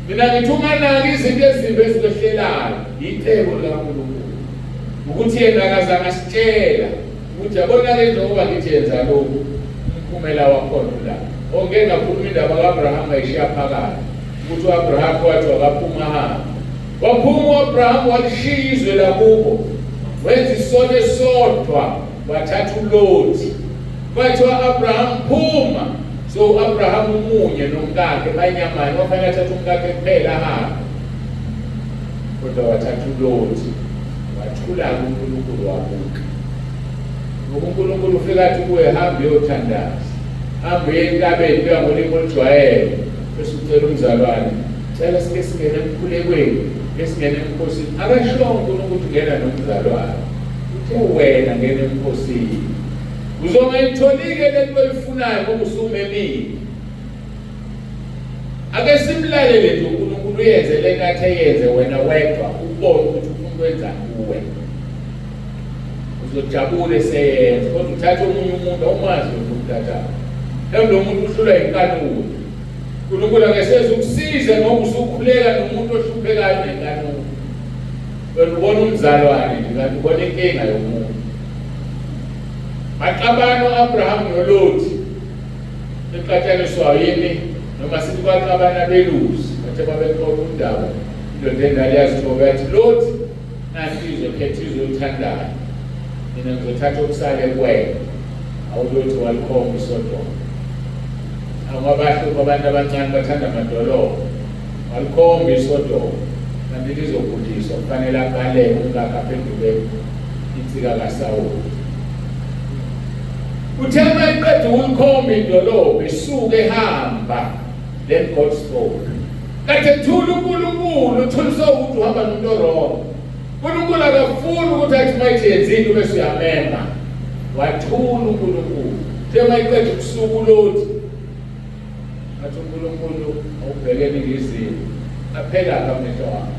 Mina ngithi unganaki izinto ezimbi ezikwehlelayo, icebo likaNkulunkulu. Ukuthi yena akazange asitshela ukuthi yabona-ke njengoba ngithi yenza lokhu, umphumela wakhona la. Ongeke ngakhuluma indaba ka-Abraham ngayishiya phakathi. Ukuthi u-Abraham wathi wakaphuma ahambe. Waphuma u-Abraham walishiya izwe lakubo. Wenza isono esodwa wathatha uLothi. Kwathiwa Abraham phuma. So u-Abraham umunye nomkakhe banyamanye wafanele athathe umkakhe kuphela ahambe. Kodwa wathatha uLothi wathula kuNkulunkulu wabuka. Ngoba uNkulunkulu ufika athi kuwe hamba uyothandaza. Hamba uye entabeni kuya ngolimi olujwayele. Bese ucela umzalwane, cela sike singene emkhulekweni, ke singene emkhosini. Akasho uNkulunkulu ukuthi ngena nomzalwane. Uthe wena ngena emkhosini. Uzongayitholi-ke le nto oyifunayo ngoba usumemile. Ake simlalele nje uNkulunkulu uyenze le nto athe yenze wena wedwa ubone ukuthi ufuna ukwenzani kuwe. Uzojabula eseyenza kodwa uthatha omunye umuntu awumazi lo umthathayo. Mhlawumbe lo muntu uhlulwa yinkanuko. uNkulunkulu akeseze ukusize ngoba usukhuleka nomuntu ohluphekayo nenkanuko. Wena ubona umzalwane nje kanti ubona inkinga yomuntu. Baxabana u-Abraham noLothi. Exatshaniswa yini noma sithi kwaxabana belusi bathe babexoxa udaba indoda endala yazithoba yathi Lothi nansi izwe khetha izwe olithandayo mina ngizothatha okusale kuwena awulothi walikhomba iSodoma angabahlupha abantu abancane bathanda amadolobha walikhomba iSodoma kanti lizobhujiswa kufanele abaleke umkakhe aphenduke insika kaSawuli Uthe uma eqeda ukulikhomba idolobha isuke ehamba then God spoke. Kade thula uNkulunkulu uthuliswa ukuthi uhamba nomuntu orong. uNkulunkulu akafuni ukuthi athi mayithi yenza into bese uyamema. Wathula uNkulunkulu. Uthe uma eqeda ukusuka uLothi athi uNkulunkulu awubheke eningizimu aphela amehlo akho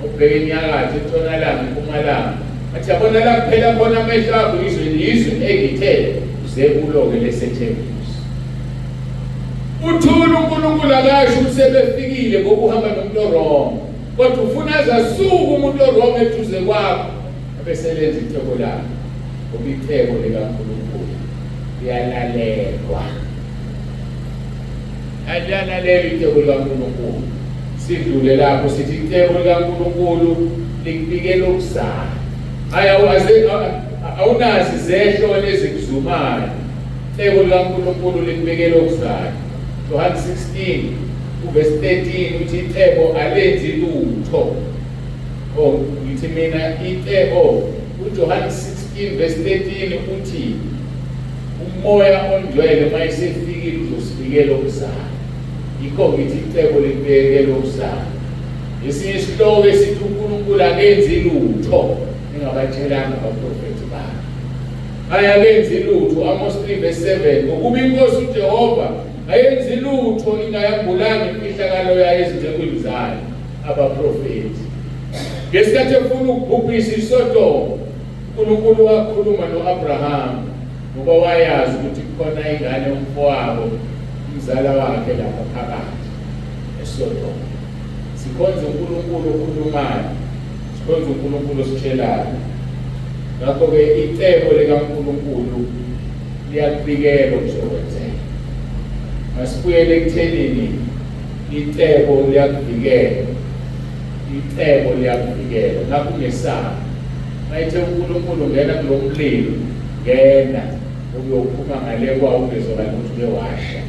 awubheke enyakatho entshonalanga empumalanga athi yabona la kuphela khona amehlo akho izwe lizwe engithe uze kulo-ke lesethembiso uthula uNkulunkulu akasho ukuthi sebefikile ngoba uhamba nomuntu orong kodwa ufuna aze asuke umuntu orong eduze kwakho abeselenza icebo lakhe ngoba icebo likaNkulunkulu liyalalelwa Aliyalalela icebo likaNkulunkulu. Sidlule lapho sithi icebo likaNkulunkulu likubikela okuzayo. Hayi awunazi izehlo ezikuzumayo. Icebo likaNkulunkulu likubikela okuzayo. John 16 uverse 13 uthi icebo alenzi lutho. Oh ngithi mina icebo uJohn 16 verse 13 uthi Umoya oNgcwele uma esefikile uzosifikela okuzayo. Yikho ngithi icebo likubekela okuzayo. Esinye isihloko esithi uNkulunkulu akenzi lutho engabatshelanga abaprofethi bakhe. Hayi akenzi lutho, Amos 3 verse 7, ngokuba iNkosi uJehova ayenzi lutho ingayambulanga imfihlakalo yayo ezincekwini zayo abaprofethi. Ngesikhathi efuna ukubhubhisa iSodoma, uNkulunkulu wakhuluma no-Abrahama ngoba wayazi ukuthi kukhona ingane yomfowabo umzala wakhe lapha phakathi eSodoma. Sikhonza uNkulunkulu okhulumayo, sikhonza uNkulunkulu ositshelayo. Ngakho-ke icebo likaNkulunkulu liyakubikela okuzokwenzeka. Masibuyele ekuthenini icebo liyakuvikela, icebo liyakuvikela. Ngakho ungesabi. Mayithe uNkulunkulu ngena kulo mlilo, ngena uyophuma ngale kwawo ungezwakali ukuthi uke washa.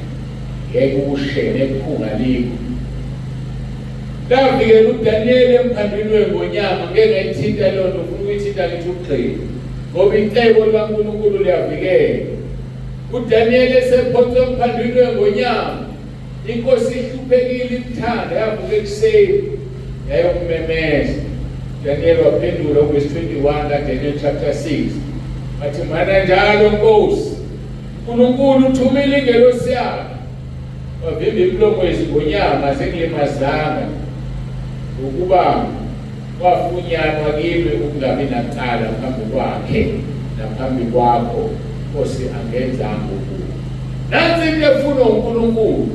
Ngeke ushe nephunga likho. Lavikela uDaniyeli emphandwini wengonyama, ngeke ngayithinta leyo nto, ufuna ukuyithinta ngithi ugxile. Ngoba icebo likaNkulunkulu liyavikela. UDaniyeli esephonswe emphandwini wengonyama, Inkosi ihluphekile imthanda yavuka ekuseni yayokumemeza. Daniel waphendula kuvesi 21 kaDaniel chapter 6 wathi mana njalo Nkosi uNkulunkulu uthumile ingelosi yakhe wavimba imilomo yezingonyama zingilimazanga ngokuba kwafunyanwa kimi ukungabi nacala phambi kwakhe naphambi kwakho Nkosi angenzanga okubi. Nansi into efunwa uNkulunkulu.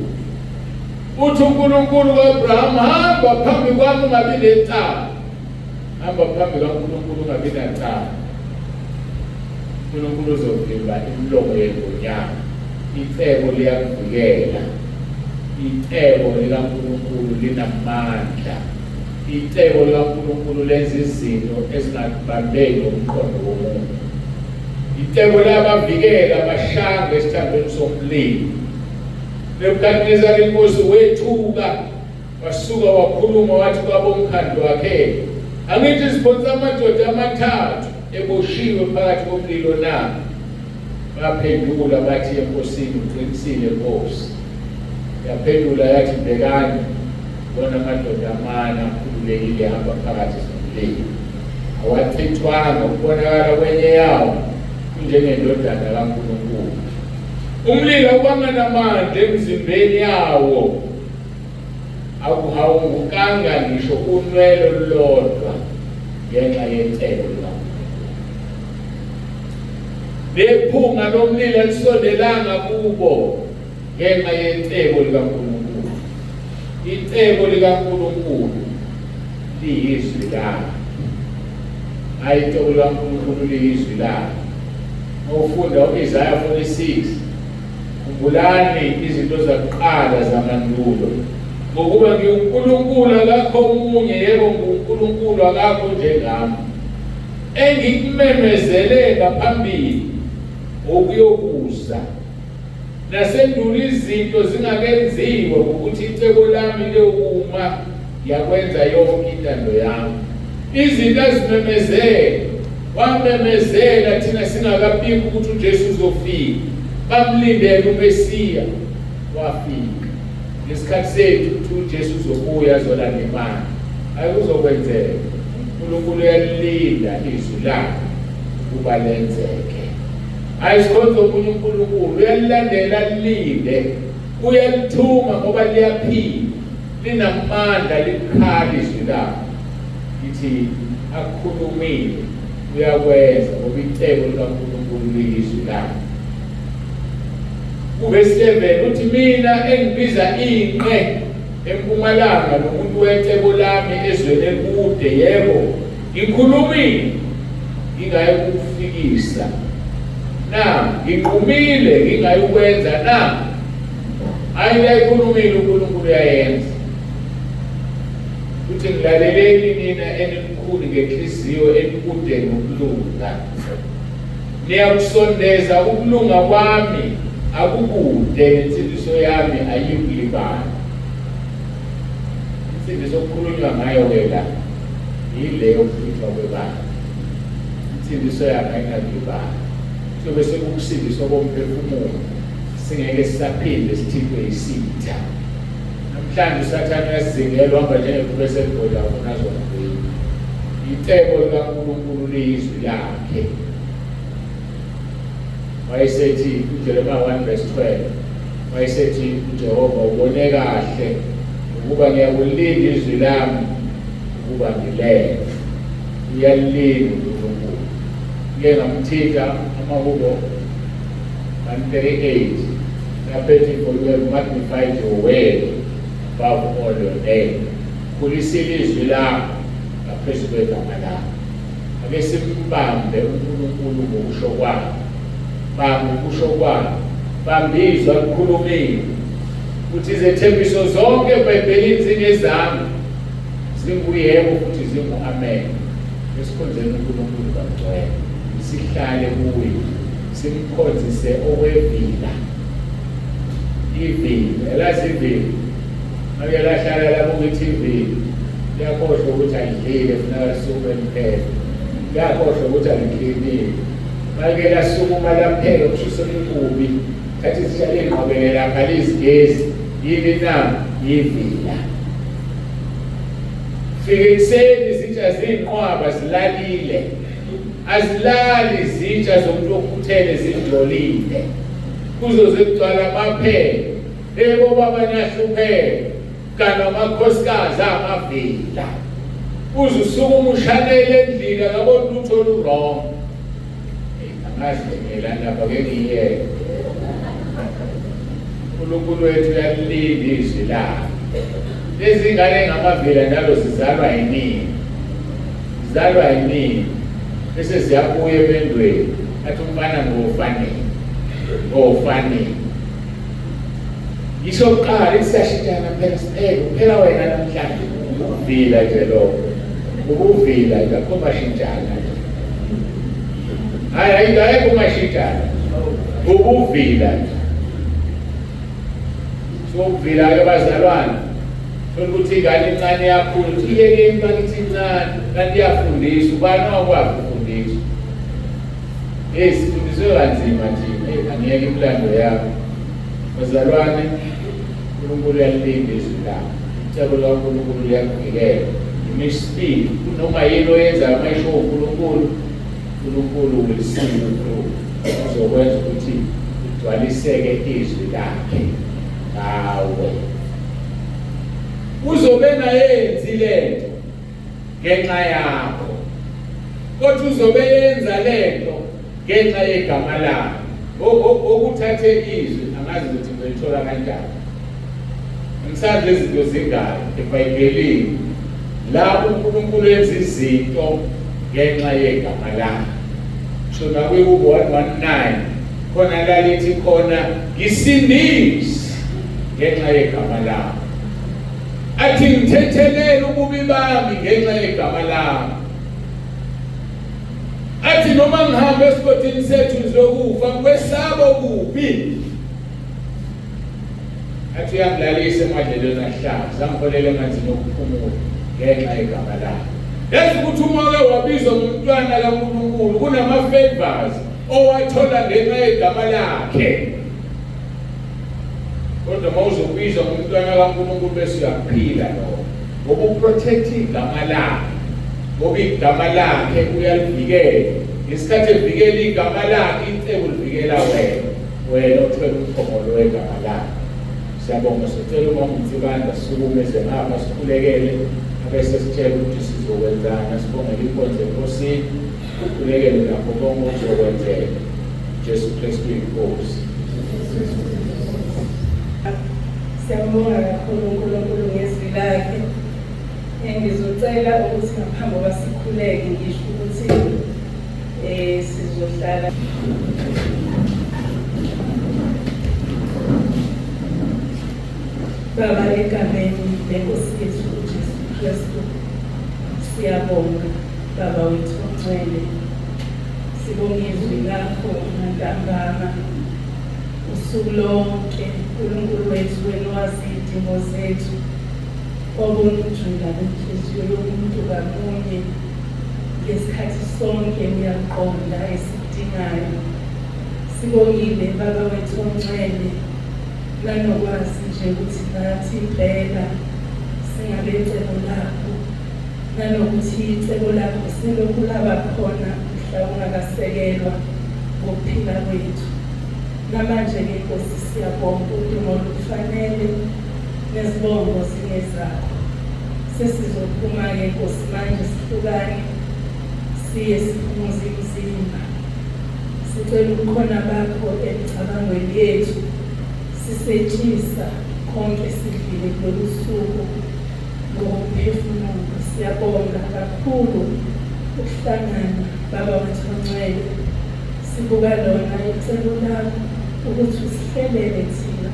Uthi uNkulunkulu kaAbraham, hamba phambi kwami ungabi necala. Hamba phambi kaNkulunkulu ungabi nacala. uNkulunkulu uzovimba imilomo yengonyama. Icebo liyakuvikela. Icebo likaNkulunkulu linamandla. Icebo likaNkulunkulu lenza izinto ezingabambeki ngomqondo womuntu. Icebo labavikela abashanga esithandweni somlilo. Nebukadnezari inkosi wethuka wasuka wakhuluma wathi kwabomkhandlu wakhe, angithi siphonsa amadoda amathathu eboshiwe phakathi komlilo na? Baphendula bathi enkosini, uqinisile nkosi. Yaphendula yathi, bhekani, bona amadoda amane akhululekile hamba phakathi somlilo. Awachithwanga ukubonakala kwenye yawo kunjengendodana kaNkulunkulu. Umlilo awubanga namandla emzimbeni yawo, akuhawukanga ngisho unwele olulodwa ngenxa yecebo likaNkulunkulu. Nephunga lomlilo alisondelanga kubo ngenxa yecebo likaNkulunkulu. Icebo likaNkulunkulu liyizwi lakhe. Hayi, icebo likaNkulunkulu liyizwi lakhe. Ufunda u-Isaya 46, khumbulani izinto zakuqala zamandulo, ngokuba ngiwuNkulunkulu akakho omunye, yebo ngiwuNkulunkulu akakho njengami, engikumemezele ngaphambili okuyokuza nasendulo izinto zingakenziwa, ngokuthi icebo lami liyokuma, ngiyakwenza yonke intando yami. Izinto azimemezele, wamemezela thina singakabiki ukuthi uJesu uzofika. Bamlindele uMesiya, wafika. Ngesikhathi sethu ukuthi uJesu uzobuya azolanda imali. Ayikuzokwenzeka. uNkulunkulu uyalilinda izwi lakhe ukuba lenzeke. Ayisikhonza omunye uNkulunkulu, uyalilandela alilinde, uyalithuma ngoba liyaphila, linamandla, libukhali izwi lakhe. Ngithi akukhulumile uyakwenza ngoba icebo likaNkulunkulu liyizwi lakhe. Kuvesi 11 uthi mina engibiza inqe empumalanga nomuntu wecebo lami ezweni elikude, yebo ngikhulumile ngingayikufikisa na, nginqumile ngingayikwenza na. Hayi, uyayikhulumile uNkulunkulu, uyayenza. Uthi ngilaleleni nina enimkhulu ngenhliziyo enikude nokulunga, niyakusondeza ukulunga kwami akukude, nensindiso yami ayikulibala. Insindiso okukhulunywa ngayo-ke la yile yokuhlwithwa kwebandla. Insindiso yakhe ayinakulibala. Kuyobe sekukusindiswa komphefumulo, singeke sisaphinde sithintwe yisitha. Namhlanje uSathane uyasizingela, uhamba njengebhubesi elibhodla funa azongwini. Icebo likaNkulunkulu liyizwi lakhe. Wayesethi uJeremiya 1 verse 12, wayesethi uJehova ubone kahle ukuba ngiyakulinda izwi lami ukuba ngilenze. Uyalilinda uNkulunkulu. Ngike ngamthinta amahubo 138 lapho ethi, for you have magnified your word above all your name. Khulisile izwi lakho ngaphezu kwegama lakho. Ake simbambe uNkulunkulu ngokusho kwakhe. Bamba ukusho kwakhe. Bamba izwi alikhulumile. Uthi izethembiso zonke eBhayibhelini zingezami. Zinguyebo futhi zingu-amen. Esikhonzeni uNkulunkulu kangcwele. Sihlale kuye. Simkhonzise okwevila. Ivila. Elazi ivila. Make lahlala lapho kwi-TV. Liyakhohlwa ukuthi alidlile, funeka lisukume liphele. Liyakhohlwa ukuthi aliklinile. Make lasukuma laphela ukushisa okubi. Thatha izitsha liyinqobele lapha lizigezi. Yini na? Yivila. Fike ekuseni izitsha ziyinqwaba zilalile. Azilali izitsha zomuntu okhuthele zingcolile. Kuzoze kugcwala amaphepha. Yebo baba niyahlupheka. Kanti amakhosikazi amavila. Uze usukuma ushanele endlini akaboni lutho olu-wrong. Angazi nje la ndaba ke ngiyeke. uNkulunkulu wethu uyalilinda izwi lakhe. Lezi ngane ngamavila njalo zizalwa yinini. Zizalwa yinini. Bese ziyabuya emendweni. Athi umfana ngofanele. Ngofanele. Ngisho kuqala isiyashintshana phela siphele kuphela wena namhlanje ukuvila nje lokho. Ukuvila nje akho mashintshana nje. Hayi hayi ayikho mashintshana. Ukuvila nje. Sokuvila-ke bazalwane. Thola ukuthi ingane incane iyakhula uthi iyekeni bakithi incane kanti iyafundiswa ubani owakwazi ukufundiswa. Hey sifundiswe kanzima thina. Hey angiyeke imilando yakho. Bazalwane uNkulunkulu uyalilinda izwi lakhe. Icebo likaNkulunkulu liyakuvikela. Imisibili kunoma yini oyenzayo uma isho uNkulunkulu, uNkulunkulu will see you through. Uzokwenza ukuthi kugcwaliseke izwi lakhe ngawe. Uzobe engayenzi lento ngenxa yakho, kodwa uzobe yenza lento ngenxa yegama lakhe. Okuthathe izwi angazi ukuthi ngilithola kanjani. Ngisazi izinto zingaki eBhayibhelini la uNkulunkulu enza izinto ngenxa yegama lakhe. Sho nakwiHubo 119 khona lalithi khona ngisindise ngenxa yegama lakho. Athi ngithethelele ububi bami ngenxa yegama lakho. Athi noma ngihambe esigodini sethu ngizokufa ngikwesaba okubi. Athi uyangilalisa emadlelweni ahlaza, angiholele emanzini okuphumula ngenxa yegama lakhe. Yazi ukuthi uma uke wabizwa ngumntwana kaNkulunkulu kunama-favors owathola ngenxa yegama lakhe. Kodwa uma uzobizwa ngumntwana kaNkulunkulu bese uyaphila lokho. Ngoba uprotect igama lakhe. Ngoba igama lakhe uyalivikela. Ngesikhathi evikela igama lakhe, icebo livikela wena. Wena othwele umphongolo wegama lakhe. Siyabonga, sicela umama uNsibanda sisukume eze ngapha sikhulekele abese sitshela ukuthi sizokwenzani. Asibongele inkonzo eNkosini, ukhulekele nakho konke okuzokwenzeka. Jesu Kristu iNkosi. Siyambonga kakhulu uNkulunkulu ngezwi lakhe. Ngizocela ukuthi ngaphambi kokuba sikhuleke ngisho ukuthi sizohlala Baba egameni lenkosi yethu uJesu Kristu siyabonga Baba wethu ongcwele sibonga izwi lakho ngantambama usuku lonke uNkulunkulu wethu wena wazi izidingo zethu obona ukujula kwenhliziyo yomuntu ngamunye ngesikhathi sonke uyaqonda esikudingayo. Sibongile Baba wethu ongcwele nanokwazi nje ukuthi nathi impela singabecebo lakho nanokuthi icebo lakho selokhu laba khona mhla ungakasekelwa ngokuphila kwethu. Namanje-ke Nkosi siyabonga udumo lukufanele nezibongo zingezakho. Sesizophuma-ke Nkosi manje sihlukane siye siphumuze imizimba. Sicela ubukhona bakho emicabangweni yethu sisetshisa konke sidlile kulolu suku ngokomphefumulo. Siyabonga kakhulu ukuhlangana Baba wethu ongcwele. Sibuka lona icebo lakho ukuthi usihlelele thina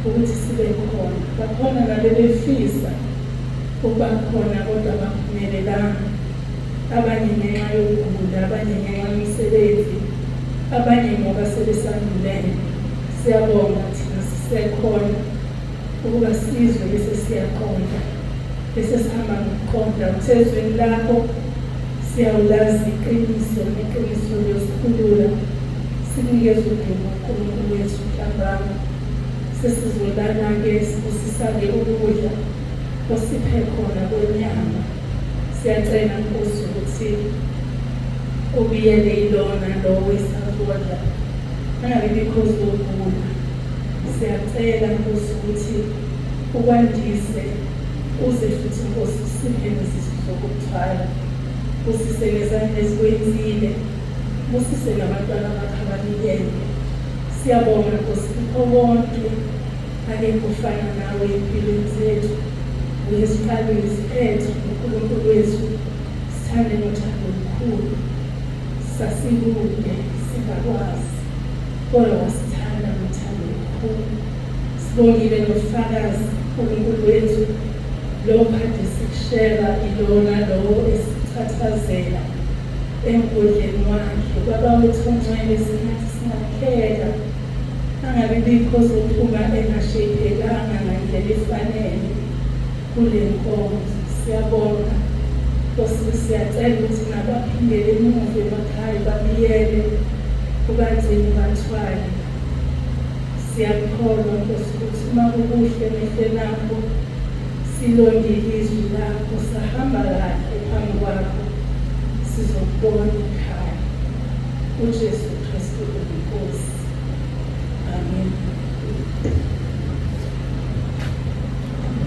ukuthi sibe khona. Bakhona nabebefisa ukuba khona kodwa abaphumelelanga. Abanye ngenxa yokugula, abanye ngenxa yomsebenzi, abanye ngoba sebesandulele. Siyabonga thina sisekhona ukuba sizwe bese siyaqonda bese sihamba ngokuqonda. Uthe ezweni lakho siyawulazi iqiniso neqiniso liyosikhulula. Sikunikeza udumo uNkulunkulu wethu ntambama. Sesizolala-ke sibusisane ukudla. Osiphe khona kwenyama. Siyacela Nkosi ukuthi ubiyele ilona lowo esazodla angabe bikho zogula. Siyacela Nkosi ukuthi ukwandise uze futhi Nkosi usiphe nezisu zokuthwala. Usise ngezandla ezikwenzile, busise nabantwana bakho abanikele. Siyabonga Nkosi kukho konke, akekho ofana nawe empilweni zethu. Uyisiqalo isiphetho uNkulunkulu wethu, sithande ngothando olukhulu. Sasikude singakwazi, kodwa wasithanda ngothando olukhulu. Sibongile nofakazi uNkulunkulu wethu, lo kade sikushela ilona lo esichathazela emgodleni wakhe. Baba wethu ongcwele, singathi singakheka angabe bikho zophuma engashephekanga ngandlela efanele kule nkonzo. Siyabonga Nkosi, siyacela ukuthi nabaphindele emuva emakhaya babiyele, ubagcine ubathwale. Siyakholwa Nkosi ukuthi uma kukuhle emehlweni akho, silondile izwi lakho, sahamba kahle phambi kwakho, sizokubona ekhaya. UJesu Kristu.